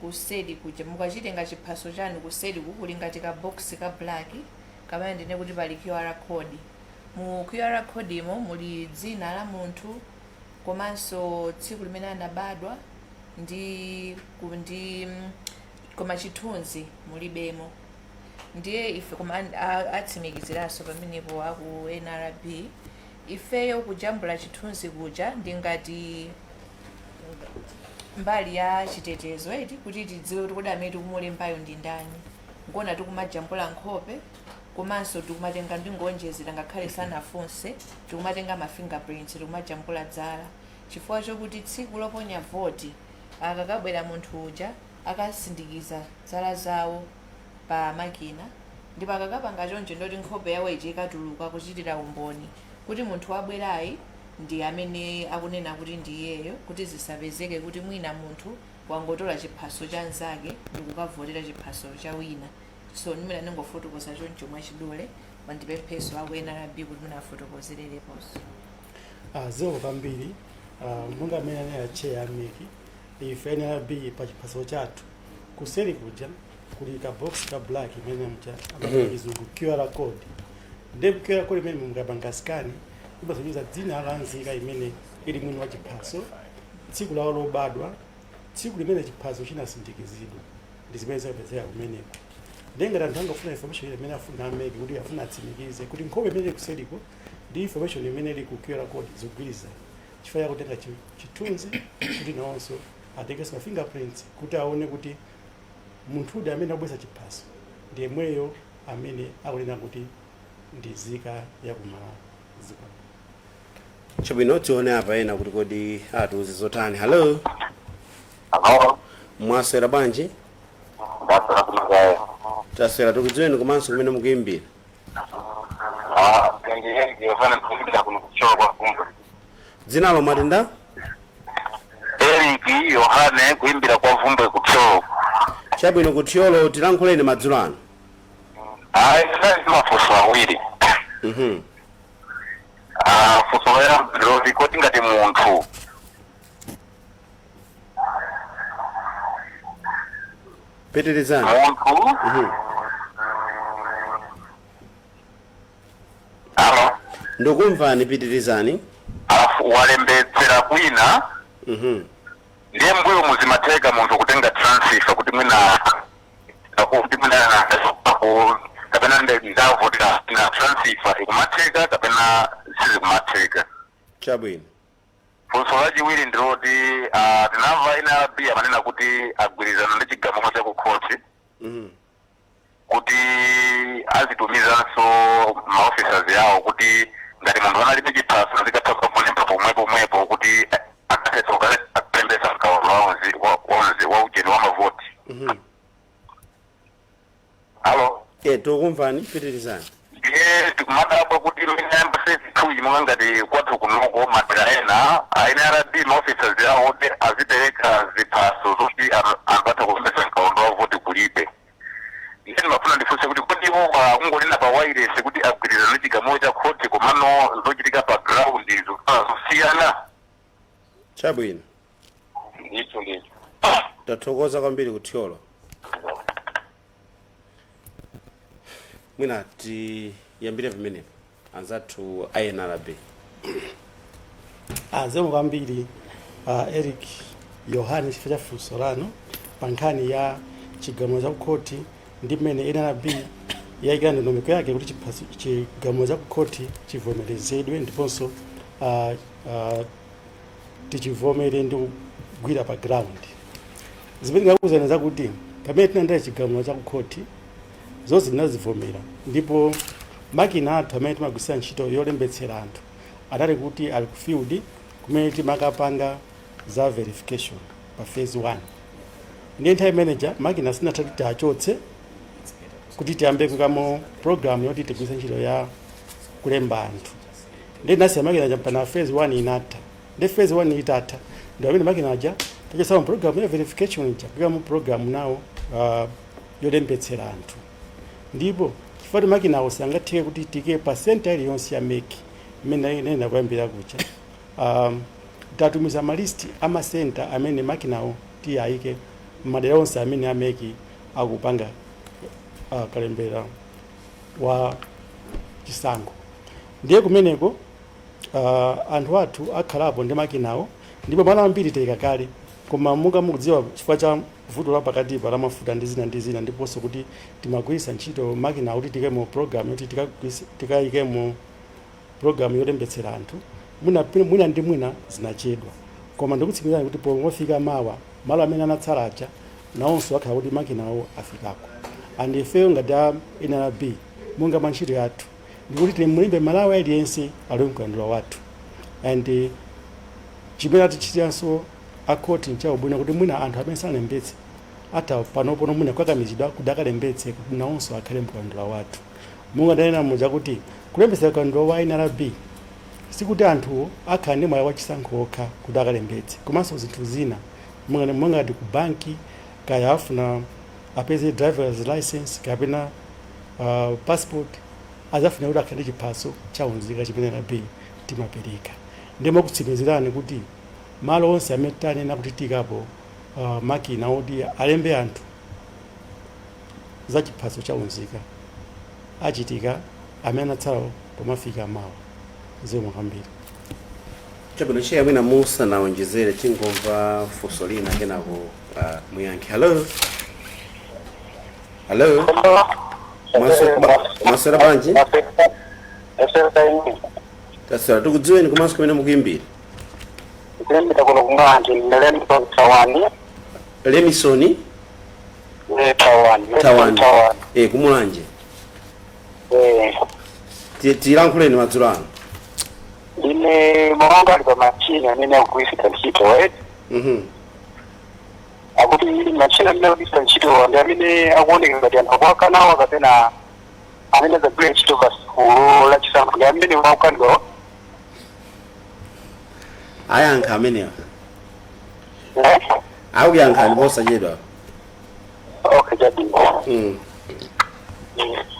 kuseri kuja. Mukachitenga chiphaso chanu, kuseri kuli ngati ka box ka black kamene ndine kuti pali QR code. Mu QR code imo muli dzina la munthu komanso tsiku limene anabadwa ndi koma chithunzi mulibemo. Ndiye ife, koma atsimikiziranso pamenepo aku NRB, ifeyo kujambula chithunzi kuja ndi ngati mbali ya chitetezo eti, kuti tidziwe kuti kodi amene tikumulembayo ndi ndani. Ngona tikumajambula nkhope komanso tikumatenga, ndingonjezera ngakhale sanafunse, tikumatenga ma fingerprints, tikumajambula dzala, chifukwa chokuti tsiku loponya voti akakabwera munthu uja akasindikiza zala zawo pa makina, ndipo akakapanga choncho ndoti nkhope yawo ija ikatuluka kuchitira umboni kuti munthu wabwerayi ndi amene akunena kuti ndi iyeyo, kuti zisapezeke kuti mwina munthu wangotola chiphaso cha mnzake ndikukavotera chiphaso cha wina. So ndimene ndingofotokoza choncho mwachidule. Mandipempheso aku NRB kuti mwina afotokozerereponso. Zikomo kwambiri. Monga amene anena chair a MEC, ife NRB pa chiphaso chathu kuseri kuja kuli ka box ka black imene mcha amapanga chizungu QR code. Ndi QR code imene mukapanga scan imasonyeza dzina la nzika imene ili mwini wa chiphaso, tsiku lawo lobadwa, tsiku limene chiphaso chinasindikizidwa, ndi zimene zikapezeka kumeneko. Ndiye ngati anthu angafuna information imene afuna a MEC kuti afuna atsimikize kuti nkhope imene ili kuseriko ndi information imene ili ku QR code zikugwirizana, chifukwa chakutenga chithunzi kuti nawonso atengenso ma fingerprints kuti aone kuti munthude amene akubweza chiphaso ndi yemweyo amene akunena kuti ndi nzika ya kumalawi. Zikomo. Chabwino, tione apa ena kuti kodi atiuze zotani. Hello? Hello. Mwaswera bwanji? Ndaswera kulikayo. Taswera, tikudziweni komanso kumene mukuyimbira. Ah, ndi Yohana, ndikuyimbira kuno kuchoka kwa Vumbwe. Dzinalo mwatinda? Eric Yohane, kuimbira kwa Vumbwe kuThyolo. Chabwino, kuThyolo, tilankhuleni madzulo ano. Ayi, ndinali ndi mafunso awiri. Ah, funso loyamba ndiloti kodi ngati munthu Pitirizani. Munthu. Hello? Ndikumvani, pitirizani. Alafu walembetsera kwina, ndiye mbuyo muzimatheka munthu kutenga transfer kuti mwina kapena ndavotera na transfer, ikumatheka kapena sizikumatheka? Chabwino. Funso lachiwiri ndiloti tinamva NRB amanena kuti agwirizana ndi chigamulo cha kukhoti kuti azitumizanso maofficers yawo kuti ngati munthu analibe chiphaso azikatha kukamulemba pomwe pomwepo kuti akathetsa kukalembetsa mkaundula wa ujeni wa mavoti. Hello? E, tikukumvani, pitirizani. Ndiye tikumadabwa kuti imene yamba phase 2 imwe, ngati kwathu kunoko madera ena a NRB maofficers yawo kuti azipereka ziphaso zoti anthu atha kulembetsa mkaundula wa voti kulibe. Ndiye ndimafuna ndifunse kuti kodi iwo kungonena pa wireless kuti agwirizana ndi chigamulo cha khoti, komano zochitika pa ground zikukhala zosiyana? Chabwino. Ndithu, ndithu. Tathokoza kwambiri kuthyolo. Mwina tiyambire pamenepo, anzathu a NRB. Zikomo kwambiri, Eric Yohane, chifukwa cha funso lanu pa nkhani ya chigamulo cha kukhoti ndi mmene NRB yayikira ndondomeko yake kuti chigamulo cha kukhoti chivomerezedwe ndiponso tichivomere ndi kugwira pa ground. Zimene ndingakuwuzani zakuti pamene tinalandira chigamulo cha kukhoti, zonse tinazivomera, ndipo makina athu amene timagwiritsa ntchito yolembetsera anthu anali kuti ali ku field kumene timakapanga za verification pa phase 1. Ndiye nthawi imeneja makina sinatha kuti tiachotse kuti tiyambe kukamo program yoti tigwiritse ntchito ya kulemba anthu. Ndiye tinasiya makina aja mpaka phase 1 inatha. Ndi phase 1 itatha, ndi amene makina aja tachotsamu program ya verification ija, kuyikamo program nawo yolembetsera anthu. Ndipo chifukwa kuti makinawo sangatheke kuti tike pa center iliyonse ya MEC imene inena kuyambira kucha, tatumiza ma list a ma center amene makinawo tiyayike madera onse amene a MEC akupanga kalembera wa chisankho. Ndiye kumeneko anthu athu akhalapo ndi makinawo, ndipo malo ambiri tayika kale, koma monga mukudziwa, chifukwa cha vuto la pakatipa la mafuta ndi zina ndi zina, ndiponso kuti timagwiritsa ntchito makina kuti tikemo program yoti tikayikemo program yolembetsera anthu, mwina mwina ndi mwina zinachedwa. Koma ndikutsimikizani kuti pomafika mawa, malo amene anatsala aja nawonso akhala kuti makinawo afikako. And ifeyo ngati a NRB, monga mwa ntchito yathu, ndikuti timulembe Malawi aliyense ali mkaundula wathu. And chimene atichitiranso akhoti nchaubwino, kuti mwina anthu amene sanalembetse ata panopono mwina kukakamizidwa kuti akalembetse kuti nawonso akhale mkaundula wathu. Monga ndanena muja kuti kulembetsa mkaundula wa NRB sikuti anthuwo akhala ndi mwayi wachisankho okha kuti akalembetse, komanso zinthu zina monga ngati ku banki, kaya afuna apeze driver's license kapena passport, azafuna kuti akhale ndi chiphaso chaunzika chimene NRB timapereka. Ndimakutsimikizirani kuti malo onse amene tanena kuti tikapo makina oti alembe anthu za chiphaso chaunzika achitika amene anatsalawo pomafika mawa. Zikomo kwambiri. Chabwino, chair, mwina musanawonjezere, tingomva funso lina, kenako muyankhe. Hello, hello. Mwaswera bwanji? Taswera. Tikudziweni komanso kumene mukuyimbira. Kulimbika kuno kumanje, ndalemba Tawani. Lemisoni? Tawani. Tawani. Tawani. E, kumulanje. Eh. Tilankhuleni madzulo ano. Ine monga ali pa machine amene akugwiritsa ntchito, right? Mhm. Akuti machine amene akugwiritsa ntchito ndi amene akuoneka ngati anthu akuwakanawa, kapena amene adzagwira ntchito pa sukulu la chisankho ndi amene wakukanidwa? Ayankha amenewa. Akuyankhani posachedwa. Okay, chabwino.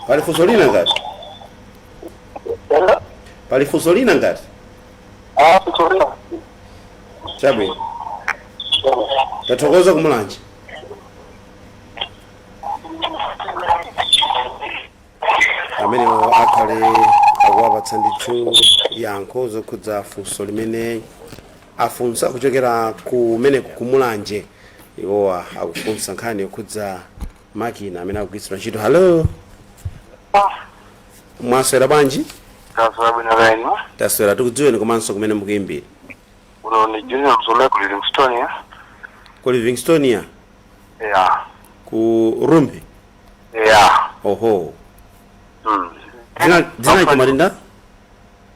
Pali funso lina ngati? Pali funso lina ngati? Ah, funso lina. Chabwino, tathokoza kumulanje. Amenewo akhale akuwapatsa ndithu yankho zokhudza funso limene afunsa kuchokera kumeneku kumulanje. Iwowa akufunsa nkhani yokhudza makina amene akugwiritsidwa ntchito. Hello, mwaswera bwanji? Taswera bwino lenu? Taswera. Tikudziweni komanso kumene mukuyimbira. Uno ni Junior Mzomera ku Livingstonia. Ku Livingstonia? Yeah. Ku Rumpi? Yeah. Oho. Dzina chamatinda?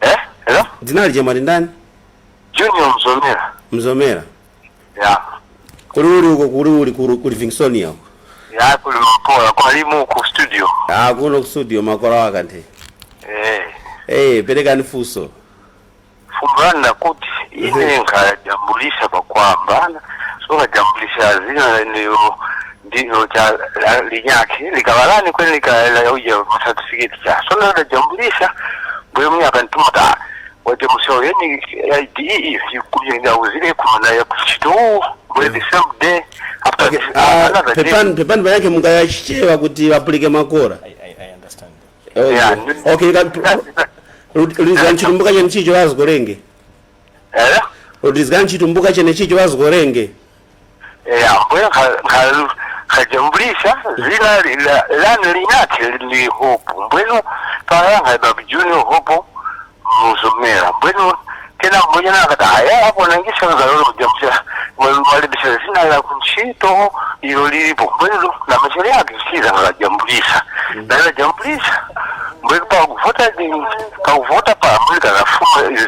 Eh? Hello? Dzina lichamatindani? Junior Mzomera. Mzomera. Yeah. Kuli uli uko, kuli uli ku Livingstonia uko? Yeah, kuli makola kwa limu ku studio. Ah, kuno ku studio makola wakanthe. Eh. Eh, perekani funso. Fumbana kuti ine nkajambulisha pakwamba so nkajambulisha zina ndiyo ndilo cha linyake likabalani kwene likauja certificate cha so ndajambulisha mbwe mnyaka ntuma ta wajamusha yeni ID ikuja uzile kumana ya kuchito mbwe the same day after. Okay, pepani pepani payake mungayachichewa kuti apulike makora. I understand. Okay. Yeah. Okay, rudizani chitumbuka chene chicho vazigorenge. Eh? Rudizani chitumbuka chene chicho vazigorenge. Yeah, mbwe nkajambulisha zina lani linyake li Hope mbwenu payanga babu Junior Hope Muzomera mbwenu tena mmoja na akati aya apo nangisha ngalolo kujambulisha walibisha zina la kunchito ilo lilipo mbwenu na machele yake siza ngajambulisha na ngajambulisha mbwenu pa kuvota pa kuvota pa mbwenu kakafuma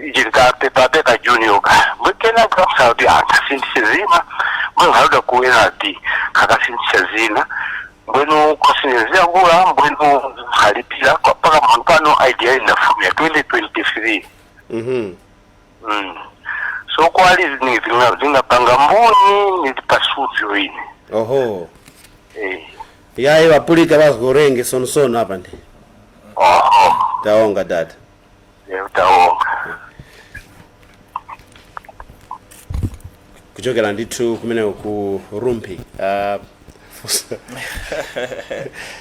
ijilika pepa pepa Junior ka mbwenu tena kamsauti akasindise zina mbwenu haruda kuwena ati kakasindisa zina mbwenu kwasinizia kula mbwenu halipila kwa paka mpano idea inafumia 2023. So kwali zingapanga mboni nilipasuzyo ine. Oho. Eh. Yayi vapulika vazigorenge sono sono apa ndi. Oho. Taonga dada. Leo taonga. Kuchokera ndithu kumeneko ku Rumpi.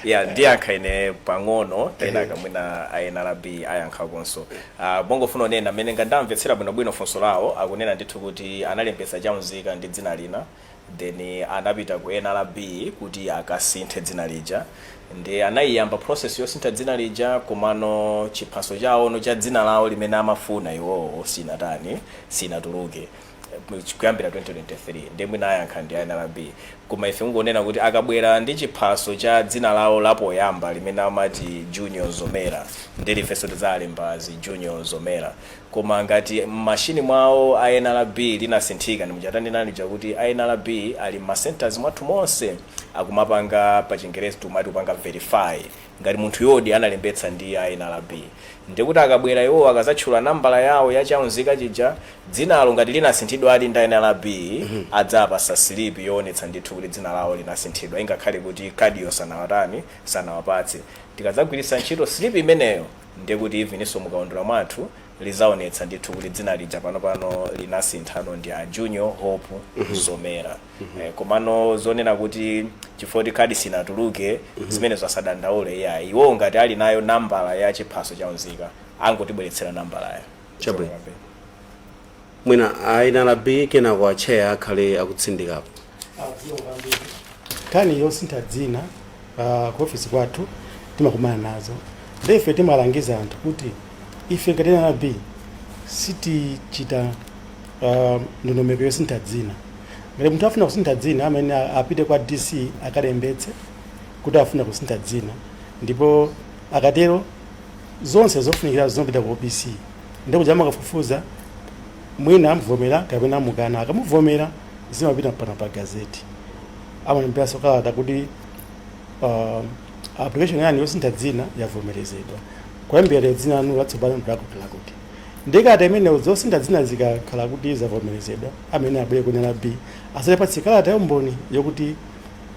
Yeah, ndiyankha ine pang'ono kenaka mwina NRB ayankhakonso. Bongofuna onena mmene ngandamvetsera bwinobwino funso lawo, akunena ndithu kuti analembetsa chaunzika ndi dzina lina, then anapita ku NRB kuti akasinthe dzina lija, ndi anayiyamba process yosintha dzina lija, komano chiphaso chawono cha dzina lawo limene amafuna iwowo sinatani, sinatuluke kuyambira 2023. Ndi mwina ayankha ndi NRB, koma ife kungonena kuti akabwera ndi chiphaso cha dzina lawo lapoyamba limene amati Junior Zomera, ndi ifenso tidzalemba Junior Zomera. Koma ngati m'mashini mwawo a NRB linasinthika, ndimuchatanenani chakuti a NRB ali m'ma centers mwathu monse akumapanga pa Chingerezi tumati kupanga verify ngati munthu yodi analembetsa ndi a NRB, ndikuti akabwera iwo akazatchula nambala yawo ya chaunzika chija, dzinalo ngati linasinthidwa ali ndi NRB, adzapasa slip yoonetsa ndithu kuti dzina lawo linasinthidwa, ingakhale kuti kadiyo sanawatani, sanawapatse. Tikadzagwiritsa ntchito slip imeneyo, ndikuti eveninso mukaundula mwathu lizaonetsa ndithu kuti dzina lija panopano linasinthano ndi a Junior Hope Zomera. Komano zonena kuti chifukwa kuti khadi sinatuluke, zimene zasadandaule iya, iwo ngati ali nayo nambala ya chiphaso chaunzika angotibweretsera nambalayo. Chabwino. Mwina a NRB kenako acheya akhale akutsindikapo. Nkhani yosintha dzina ku ofisi kwathu timakumana nazo, ndife timalangiza anthu kuti ife ngati NRB sitichita ndondomeko yosintha dzina. Ngati munthu afuna kusintha dzina, amene apite kwa DC akalembetse kuti afuna kusintha dzina, ndipo akatero zonse zofunikira zimapita ku OPC, ndikuti amakafufuza mwina amuvomera kapena amukana. Akamuvomera zimapita mpaka pa gazeti, amalemberanso kalata kuti application yanu yosintha dzina yavomerezedwa, kuyambira lero dzina lanu latsopano lakuti lakuti. Ndikati imeneyo zosintha dzina zikakhala kuti zavomerezedwa, amene abwere ku NRB asatipatse kalata ya umboni yokuti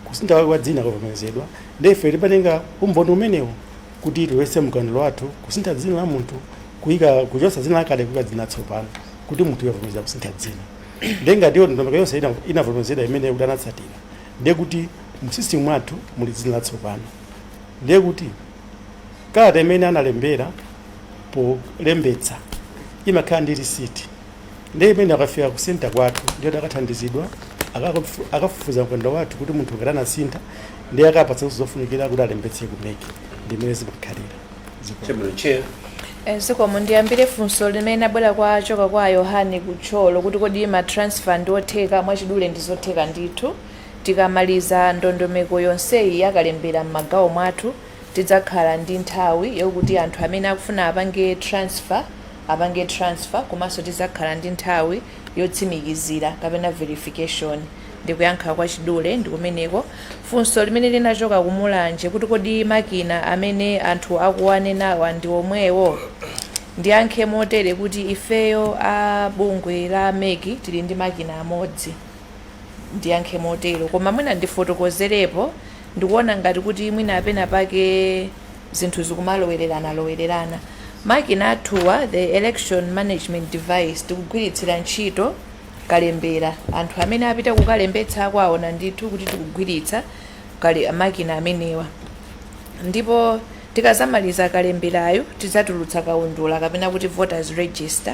kusintha kwa dzina kwavomerezedwa, ndi ife tipatenga umboni umenewo kuti tilowetse mkaundula wathu kusintha dzina la munthu, kuyika kuchotsa dzina lakale kuyika dzina latsopano kuti munthu yavomereza kusintha dzina. Ndiye ngati iyo ndondomeko yonse inavomerezedwa imene kuti anatsatira, ndiye kuti mu system mwathu muli dzina latsopano, ndiye kuti kalata imene analembera polembetsa imakhala ndi receipt, ndiye imene akafika ku center kwathu ndiye akathandizidwa, akafufuza mkaundula wathu kuti munthu ngati anasintha, ndiye akapatsa zofunikira kuti alembetse ku MEC. Ndi imene zimakhalira. Chabwino, chair. Zikomo. Ndiyambire funso limene abwera kwa choka kwa Yohane Kutcholo, kuti kodi ma transfer ndi otheka? Mwachidule, ndi zotheka ndithu. Tikamaliza ndondomeko yonseyi yakalembera m'magawo mwathu, tidzakhala ndi nthawi yokuti anthu amene akufuna apange transfer apange transfer, komanso tidzakhala ndi nthawi yotsimikizira kapena verification. Ndikuyankha kwa chidule ndikumeneko. Funso limene linachoka kumulanje, kuti kodi makina amene anthu akuwanenawa ndi omwewo? Ndiyankhe motere kuti ifeyo a bungwe la MEC tili ndi makina amodzi. Ndiyankhe motero, koma mwina ndifotokozerepo. Ndikuona ngati kuti mwina apena pake zinthu zikumalowererana lowererana. Makina athuwa, the election management device, tikugwiritsira ntchito kalembera. Anthu amene apita kukalembetsa akuaona ndithu kuti tikugwiritsa kale makina amenewa, ndipo tikazamaliza kalemberayo tidzatulutsa kaundula kapena kuti voters register,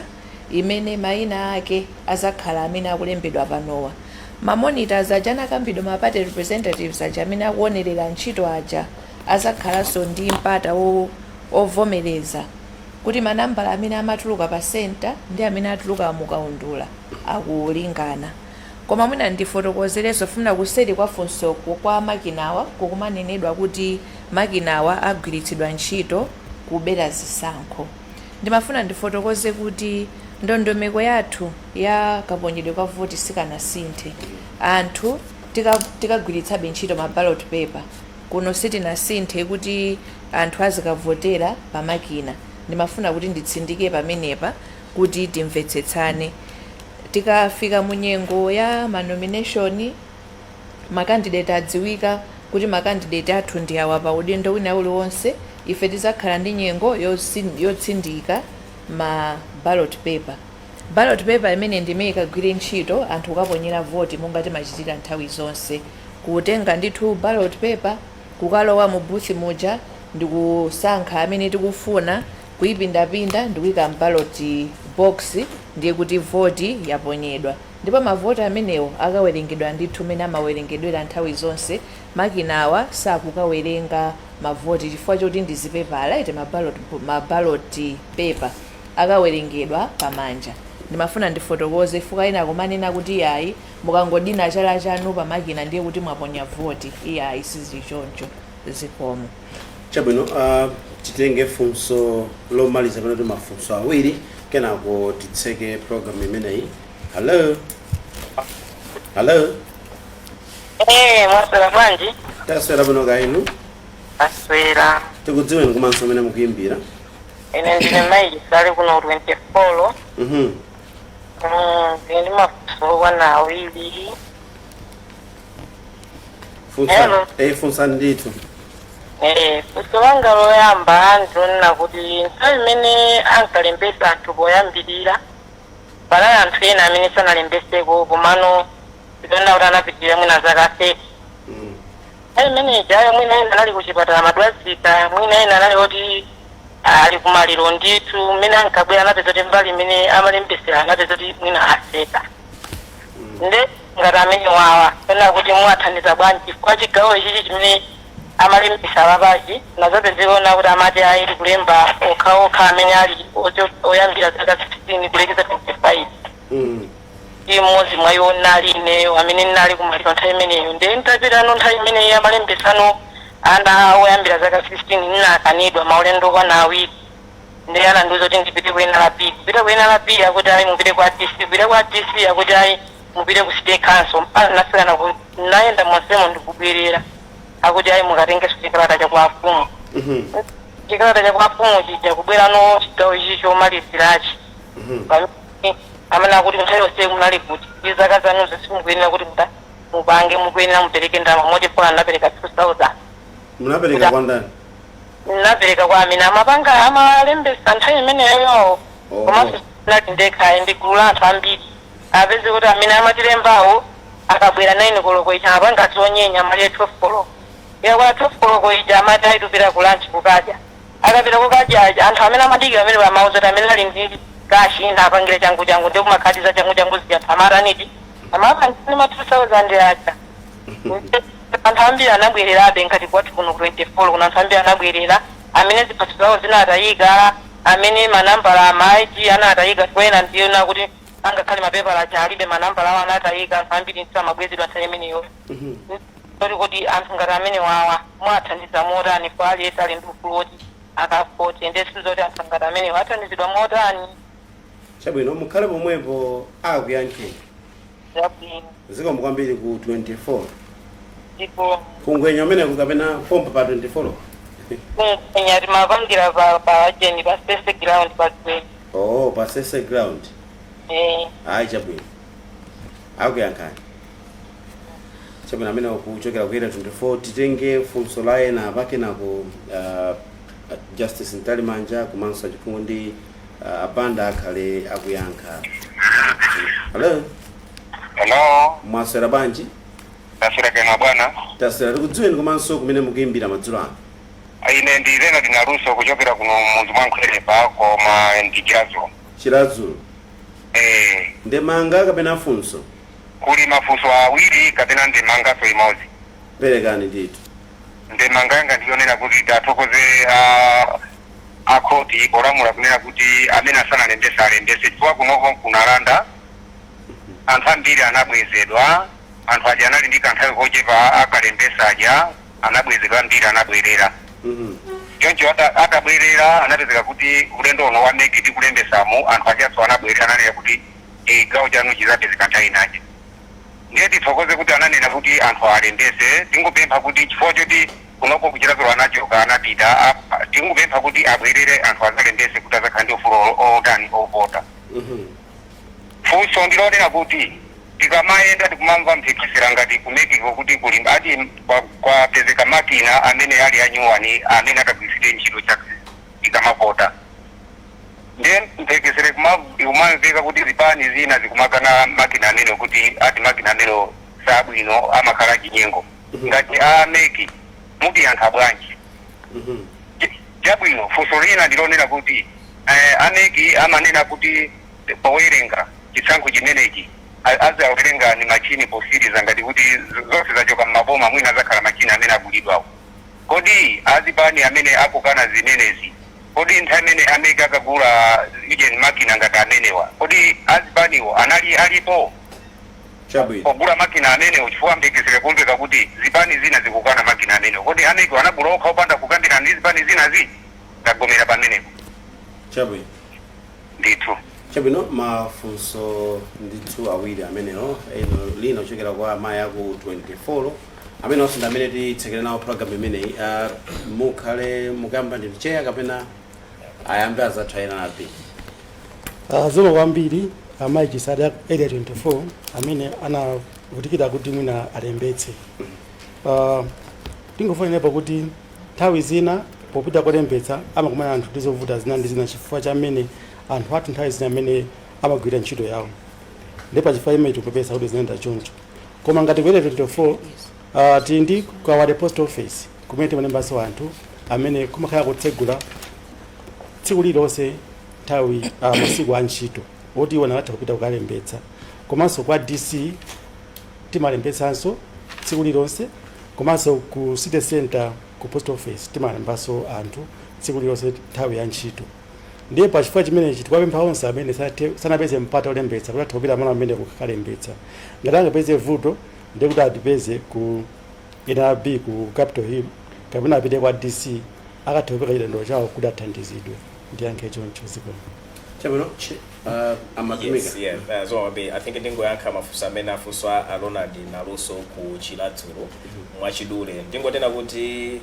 imene mayina ake azakhala amene akulembedwa panowa. Ma monitors aja anakambidwa, ma party representatives aja amene akuonerera ntchito aja, azakhalanso ndi mpata ovomereza kuti manambala amene amatuluka pa center ndi amene atuluka mukaundula akulingana. Koma mwina ndifotokozerenso, funa kuseri kwa funsoko kwa makinawa kukumanenedwa kuti makinawa agwiritsidwa ntchito kubera zisankho. Ndimafuna ndifotokoze kuti ndondomeko yathu ya kaponyedwe ka voti sikanasinthe. Anthu tikagwiritsabe ntchito ma ballot paper kuno. Sitinasinthe kuti anthu azikavotera pamakina. Ndimafuna kuti nditsindike pamenepa kuti timvetsetsane. Tikafika mu nyengo ya ma nomination, ma candidate adziwika kuti ma candidate athu ndi awa pa udindo wina uliwonse, ife tizakhala ndi nyengo yotsindika ma ballot paper. Ballot paper imene ndimene ikagwire ntchito anthu kukaponyera voti monga timachitira nthawi zonse, kutenga ndithu ballot paper, kukalowa mu booth muja, ndikusankha amene tikufuna, kuyipindapinda ndikuyika m'ballot box, ndiye kuti voti yaponyedwa. Ndipo mavoti amenewo akawerengedwa ndithu mmene amawerengedwera nthawi zonse. Makinawa sakukawerenga mavoti chifukwa choti ndi zipepala ite, ma ballot paper akawerengedwa pamanja. Ndimafuna ndifotokoze chifukwa ena akumanena kuti iyayi, mukangodina chala chanu pamakina ndiye kuti mwaponya voti. Iyayi, sizili choncho. Zikomo. Chabwino, titenge funso lomaliza pano, kuti mafunso awiri, kenako titseke program imeneyi. Hello, hello. Mwaswera bwanji? Taswera bwino, kainu? Aswera. Tikudziweni komanso amene mukuyimbira. Ine ndine mayi Sale kuno 24. Ndine ndi mafunso okwana awiri. Funsa. Hello. Funsani ndithu. Funso langa loyamba ndilonena kuti nthawi imene ankalembesa anthu poyambirira, panali anthu ena amene sanalembeseko, komano ndionena kuti anapitirira mwina zaka 30. Nthawi imene ijayo mwina ena anali kuchipatala madwazika, mwina ena anali oti ali kumaliro ndithu. Mmene ankabwera anapeza kuti mbali imene amalembesera anapeza kuti mwina aseka. Nde ngati amene wawa pena kuti muwathandiza bwanji? Chifukwa chigawo ichichi chimene amalembesa papachi nazapezekaona kuti amati ayi, kulemba okhaokha amene ali oyambira zaka 16 kulekeza 25. Ndi mmodzi mwa iwo nali ineyo amene ndinali kumaliro nthawi imeneyo. Ndiye ntapitano nthawi imeneyi amalembesano ana oyambira zaka 16, ndinakanidwa maulendo okwana awiri. Ndiye anandiuza kuti ndipite ku NRB. Kupita ku NRB akuti ayi, mupite kwa DC. Kupita kwa DC akuti ayi, mupite ku city council. Mpaka nafikana ku nayenda monsemo ndikubwerera, akuti ayi, mukatengenso chikalata cha kwa mfumu. Chikalata cha kwa mfumu chija, kubwerano chigawo ichi chomalizirachi, pamene amene akuti nthawi yonse munali kuti, ndi zaka zanuzo simukuyenera kuti mupange, mukuyenera mupereke ndalama, moti pola napereka 2000. Munapereka kwa ndani? Napereka kwa amene amapanga, amalembesa nthawi imeneyo. Oh. Komanso nali ndekha, ndi gulu la anthu ambiri. Apeze kuti amene amatilembawo akabwera 9 koloko ija amapanga zonyenya, amalire 12 koloko ikakwana. 12 koloko ija amati ayitupita ku lunch kukadya. Akapita kukadya aja, anthu amene amadikira amene pamauza kuti amene ali ndi cash ina apangire changu changu, ndi kumakhatiza changu changu zija, anthu amataniti amapangire ma 2000 aja. Anthu ambiri anabwererabe ngati kwathu kuno ku 24 kuno, anthu ambiri anabwerera amene ziphaso zawo zinatayika. Amene manambala ama ID anatayika, kwena ndiyona kuti angakhale mapepala aja alibe manambala awo, anatayika. Anthu ambiri nso amabwezedwa nthawi imeneyo. Oti kuti anthu ngati amene wawa mwathandiza motani? Fo aliyense ali ndi ufulu woti akavote, ndiye sizoti anthu ngati amenewa athandizidwa motani? Chabwino, mukhale pomwepo, akuyankheni. Zabwino. Zikomo kwambiri ku 24. Ndipo kungwenya umeneko kapena pompa pa 24? Kungwenya, timapangira pa jeni, pa Sese ground pa Gwenya. Oh, pa Sese ground. Eh. Ayi, chabwino, akuyankhani. Chabwino, amene kuchokera ku Area 24. Titenge funso la ena pakenako Justice Mtalimanja komanso achiphungu ndi abanda akhale akuyankha. Hello. Hello. Mwaswera bwanji? Taswera kena, bwana. Taswera. Tikudziweni komanso kumene mukuyimbira madzulo ano. Ine ndi Leonard Naluso kuchokera kuno mudzi mwa Nkhwerepa, koma ndi Chiradzulu. Chiradzulu. Eh. Ndemanga kapena funso? Kuli mafunso awiri kapena ndemangaso imodzi. Perekani ndithu. Ndemanga yanga ndiyonena kuti tathokoze akhoti polamula kunena kuti amene asanalembese alembese, chifukwa kunoko kunalanda anthu ambiri anabwezedwa. Anthu aja anali ndi kanthawi kochepa akalembesa aja, anabwezedwa ambiri, anabwerera. Choncho atabwerera anapezeka kuti ulendo uno wa MEC tikulembesamo anthu ajaso anabwerera, ananena kuti chigawo chanu chizapezeka nthawi inaje. Ndiye tithokoze kuti ananena kuti anthu alembese. Tingopempha kuti chifukwa choti kunoko kuchiradzulu anachoka, anapita, tingopempha kuti abwerere anthu azalembese kuti azakhale ndi ufulu otani ovota. Funso ndilonena kuti tikamayenda tikumamva mphekesera ngati ku MEC ko kuti kuli ati kwapezeka makina amene ali anyuwani amene akagwiritsidwe ntchito tikamavota. Ndiye mphekesera ikumamveka kuti zipani zina zikumakana makina amene, kuti ati makina amene sabwino, amakhala chinyengo. Ngati a MEC mutiyankha bwanji? Chabwino, funso lina ndilonena kuti a MEC amanena kuti powerenga chisankho chimenechi azawerenga ni machini posiriza, ngati kuti zonse zachoka mmaboma, mwina azakhala machini amene agulidwawo. Kodi azipani amene akukana zimenezi, kodi nthawi imene a MEC akagula ijeni makina ngati amenewa, kodi azipaniwo anali alipo pogula makina amenewo? Chifukwa mphekesera kumveka kuti zipani zina zikukana makina amenewo. Kodi a MEC anagula okha opanda kukambirana ndi zipani zinazi? Tagomera pamenepo. Chabwino. Ndithu. Chabwino, mafunso ndithu awiri amenewo, eno lina kuchokera kwa amayi aku 24 amene onse ndi amene titsekere nawo program imeneyi. Mukhale mukuyamba ndinu chair kapena ayambe azathu a NRB? Zikomo kwambiri amayi Chisale area 24 amene anavutikira kuti mwina alembetse. Tingofonenepo kuti nthawi zina popita kolembetsa amakumana anthu ndi zovuta zina ndi zina chifukwa cha amene anthu athu nthawi zina amene amagwira ntchito yawo, ndi pachifukwa imene tikupeza kuti zinayenda choncho. Koma ngati ku area 24 tili ndi Kawale post office kumene timalembanso anthu amene kumakhala kutsegula tsiku lililonse nthawi masiku a ntchito oti iwo anatha kupita kukalembetsa. Komanso kwa DC timalembetsanso tsiku lililonse, komanso ku city center ku post office timalembanso anthu tsiku lililonse nthawi ya ntchito. Ndiye pachifukwa chimenechi tikuwapempha onse amene sanapeze mpata olembetsa kuti atha kupita malo amene kukalembetsa. Ngati angapeze vuto, ndiye kuti atipeze ku NRB ku Capitol Hill kapena apite kwa DC, akatha kupereka chidandaulo chawo kuti athandizidwe. Ndiyankhe choncho, zikomo. Chabwino, amatumika. Yes, yeah, so kwambiri. I think ndingoyankha mafunso amene afunso a Ronald Naluso ku Chiradzulu mwachidule. Ndingotena kuti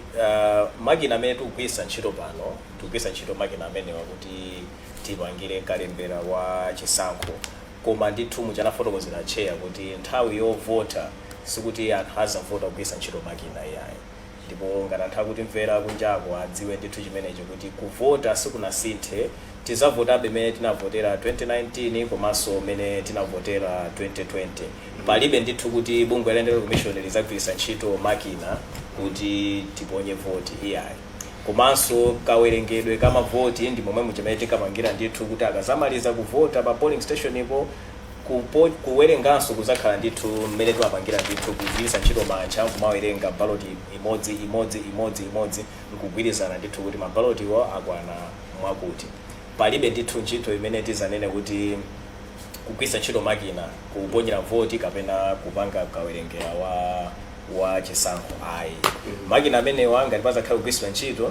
makina amene tikugwiritsa ntchito pano, tikugwiritsa ntchito makina amenewa kuti tipangire kalembera wa chisankho. Koma ndithu muchanafotokozera chair kuti nthawi yovota sikuti anthu azavota kugwiritsa ntchito makina, iyayi. Ndipo ngati anthu akutimvera kunjako adziwe ndithu chimenecho kuti kuvota sikunasinthe, tizavotabe imene tinavotera 2019 komanso imene tinavotera 2020. Palibe ndithu kuti bungwe la Electoral Commission lizagwiritsa ntchito makina kuti tiponye voti, iyayi. Komanso kawerengedwe kamavoti ndi momwe muchimene tikapangira ndithu kuti akazamaliza kuvota pa polling station ipo, kuwerenganso kuzakhala ndithu mmene timapangira ndithu, kugwiritsa ntchito manja kumawerenga baloti imodzi imodzi imodzi imodzi, nkugwirizana ndithu kuti mabalotiwo akwana mwakuti. Palibe ndithu ntchito imene tizanene kuti kugwiritsa ntchito makina kuponyera voti kapena kupanga kawerengera wa chisankho, ayi. Makina amenewa ngati pazakhala kugwiritsidwa ntchito,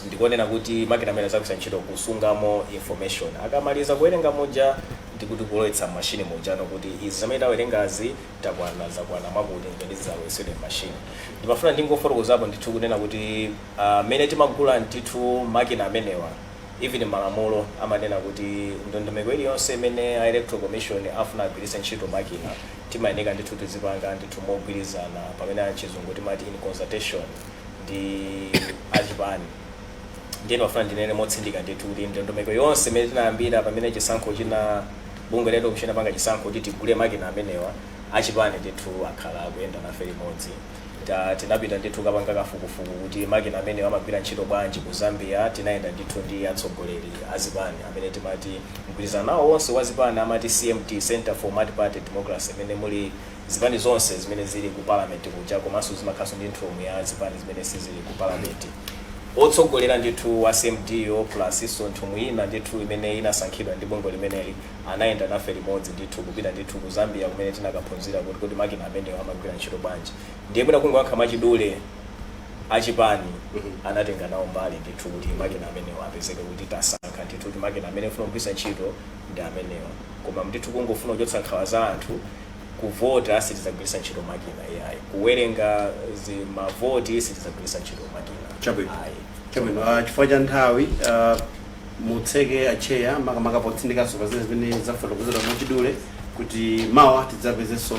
ndikuonena kuti makina amene azagwiritsa ntchito kusungamo information akamaliza kuwerenga muja, ndikuti kulowetsa mashini mujano kuti izi zimene tawerengazi takwana, zakwana mwakuti, ngati zalowetsedwe mashini. Ndimafuna ndingofotokozapo ndithu kunena kuti mmene timagula ndithu makina amenewa, even malamulo amanena kuti ndondomeko iliyonse imene a Electoral Commission afuna agwiritse ntchito makina, timayeneka ndithu tizipanga ndithu mogwirizana, pamene achizungu timati in consultation ndi achipani. Ndiye ndimafuna ndinene motsindika ndithu kuti ndondomeko yonse imene tinayambira pamene chisankho china, bungwe la Electoral Commission apanga chisankho kuti tigule makina amenewa, achipani ndithu akhala akuyenda nafe limodzi. Tinapita ndithu kapanga kafukufuku kuti makina amenewa amagwira ntchito bwanji ku Zambia. Tinayenda ndithu ndi atsogoleri azipani amene timati mgwirizano nawo wonse wa zipani, amati CMD, Center for Multi-Party Democracy, imene muli zipani zonse zimene zili ku parliament kuja, komanso zimakhalanso ndi nthumwi ya zipani zimene sizili ku parliament. Otsogolera ndithu wa CMD yo plus iso nthumwi ina ndithu imene inasankhidwa ndi bungwe limeneli anayenda nafe limodzi ndithu kupita ndithu ku Zambia, kumene tinakaphunzira kuti makina amenewa amagwira ntchito bwanji. Ndiye bwina kungoyankha mwachidule, achipani anatenga nawo mbali ndithu kuti makina amenewa apezeke, kuti tasankha ndithu kuti makina amene ufuna kugwiritsa ntchito ndi amenewa. Koma ndithu kungofuna kuchotsa nkhawa za anthu, kuvota sitidzagwiritsa ntchito makina, iyayi. Kuwerenga zimavoti sitidzagwiritsa ntchito makina. Chabwino. Ayi. Chabwino. Chifukwa cha nthawi, mutseke acheya, makamaka potsindikanso pa zimene zimene zafotokozedwa mwachidule kuti mawa tidzapezenso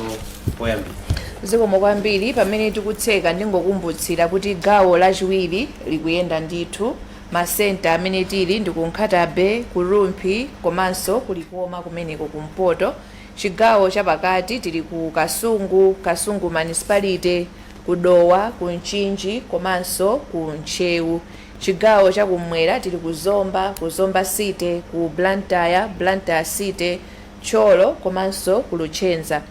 poyambira. Zikomo kwambiri. Pamene tikutseka, ndingokumbutsira kuti gawo lachiwiri likuyenda ndithu. Masenta amene tili ndi ku Nkhata Bay, ku Rumphi komanso kulikoma kumeneko kumpoto. Chigawo chapakati tili ku Kasungu, Kasungu Municipality, ku Dowa, ku Mchinji komanso ku Ntcheu. Chigawo chakumwera tili ku Zomba, ku Zomba City, ku Blantyre, Blantyre City, Thyolo komanso ku Luchenza.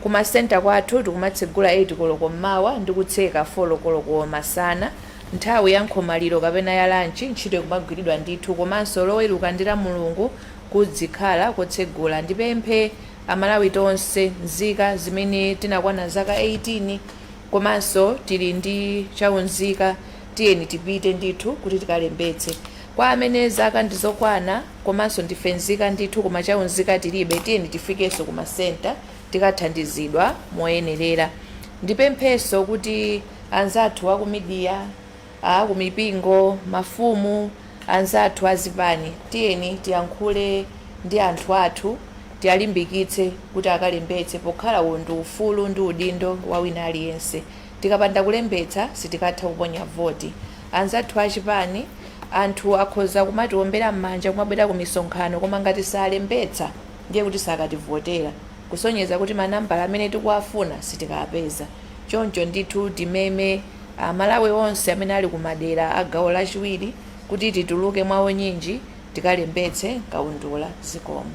Kumasenta kwathu tikumatsegula 8 koloko mmawa ndi kutseka 4 koloko masana. Nthawi ya nkhomaliro kapena ya lunch ntchito ikumagwiridwa ndithu, komanso Loweruka ndi la Mulungu kudzikhala kotsegula. Ndipemphe Amalawi tonse, nzika zimene tinakwana zaka 18 komanso tili ndi chaunzika, tiyeni tipite ndithu kuti tikalembetse. Kwa amene zaka ndizokwana komanso ndife nzika ndithu koma chaunzika tilibe, tiyeni tifikenso ku masenta, tikathandizidwa moyenerera. Ndipemphenso kuti anzathu aku media, akumipingo, mafumu anzathu azipani, tiyeni tiyankhule ndi anthu athu, tiyalimbikitse kuti akalembetse, pokhala uwu ndi ufulu ndi udindo wa wina aliyense. Tikapanda kulembetsa sitikatha kuponya voti. Anzathu achipani, anthu akhoza kumatiwombera m'manja, kumabwera ku misonkhano, koma ngati salembetsa ndiye kuti sakativotera, kusonyeza kuti manambala amene tikuwafuna sitikapeza. Choncho ndithu timeme Amalawi onse amene ali kumadera a gawo lachiwiri kuti tituluke mwaunyinji tikalembetse kaundula. Zikomo.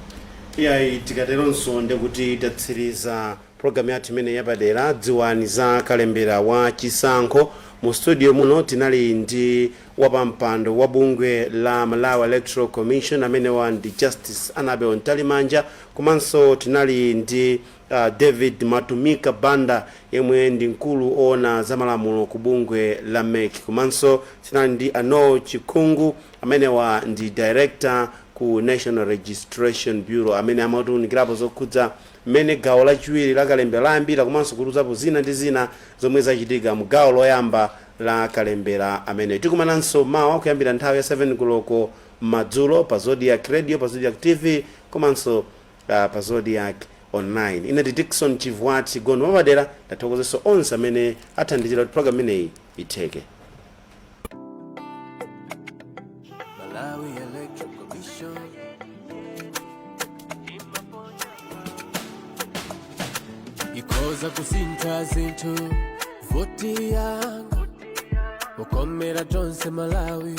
Iyayi, tikateronso ndikuti tatsiriza programu yathu imene yapadera, Dziwani za Kalembera wa Chisankho. Mu studio muno tinali ndi wapampando wa bungwe la Malawi Electoral Commission, amenewa ndi Justice Annabel Mtalimanja, komanso tinali ndi David Matumika Banda, yemwe ndi mkulu oona za malamulo ku bungwe la MEC, komanso tinali ndi Ano Chikhungu, amenewa ndi director ku National Registration Bureau, amene amatiunikirapo zokhudza mmene gawo lachiwiri la kalembera layambira, komanso kutiuzapo zina ndi zina zomwe zachitika mu gawo loyamba la kalembera amene. Tikumananso mawa kuyambira nthawi ya 7 koloko madzulo pa Zodiak Radio, pa Zodiak TV komanso pa Zodiak Online. Ine ndi Dickson Chivwati Gondo. Mapadera ndathokozenso onse amene athandizira kuti program imeneyi itheke. Malawi Electoral Commission. Ikhoza kusintha zinthu, voti yanga ukomera tonse Malawi.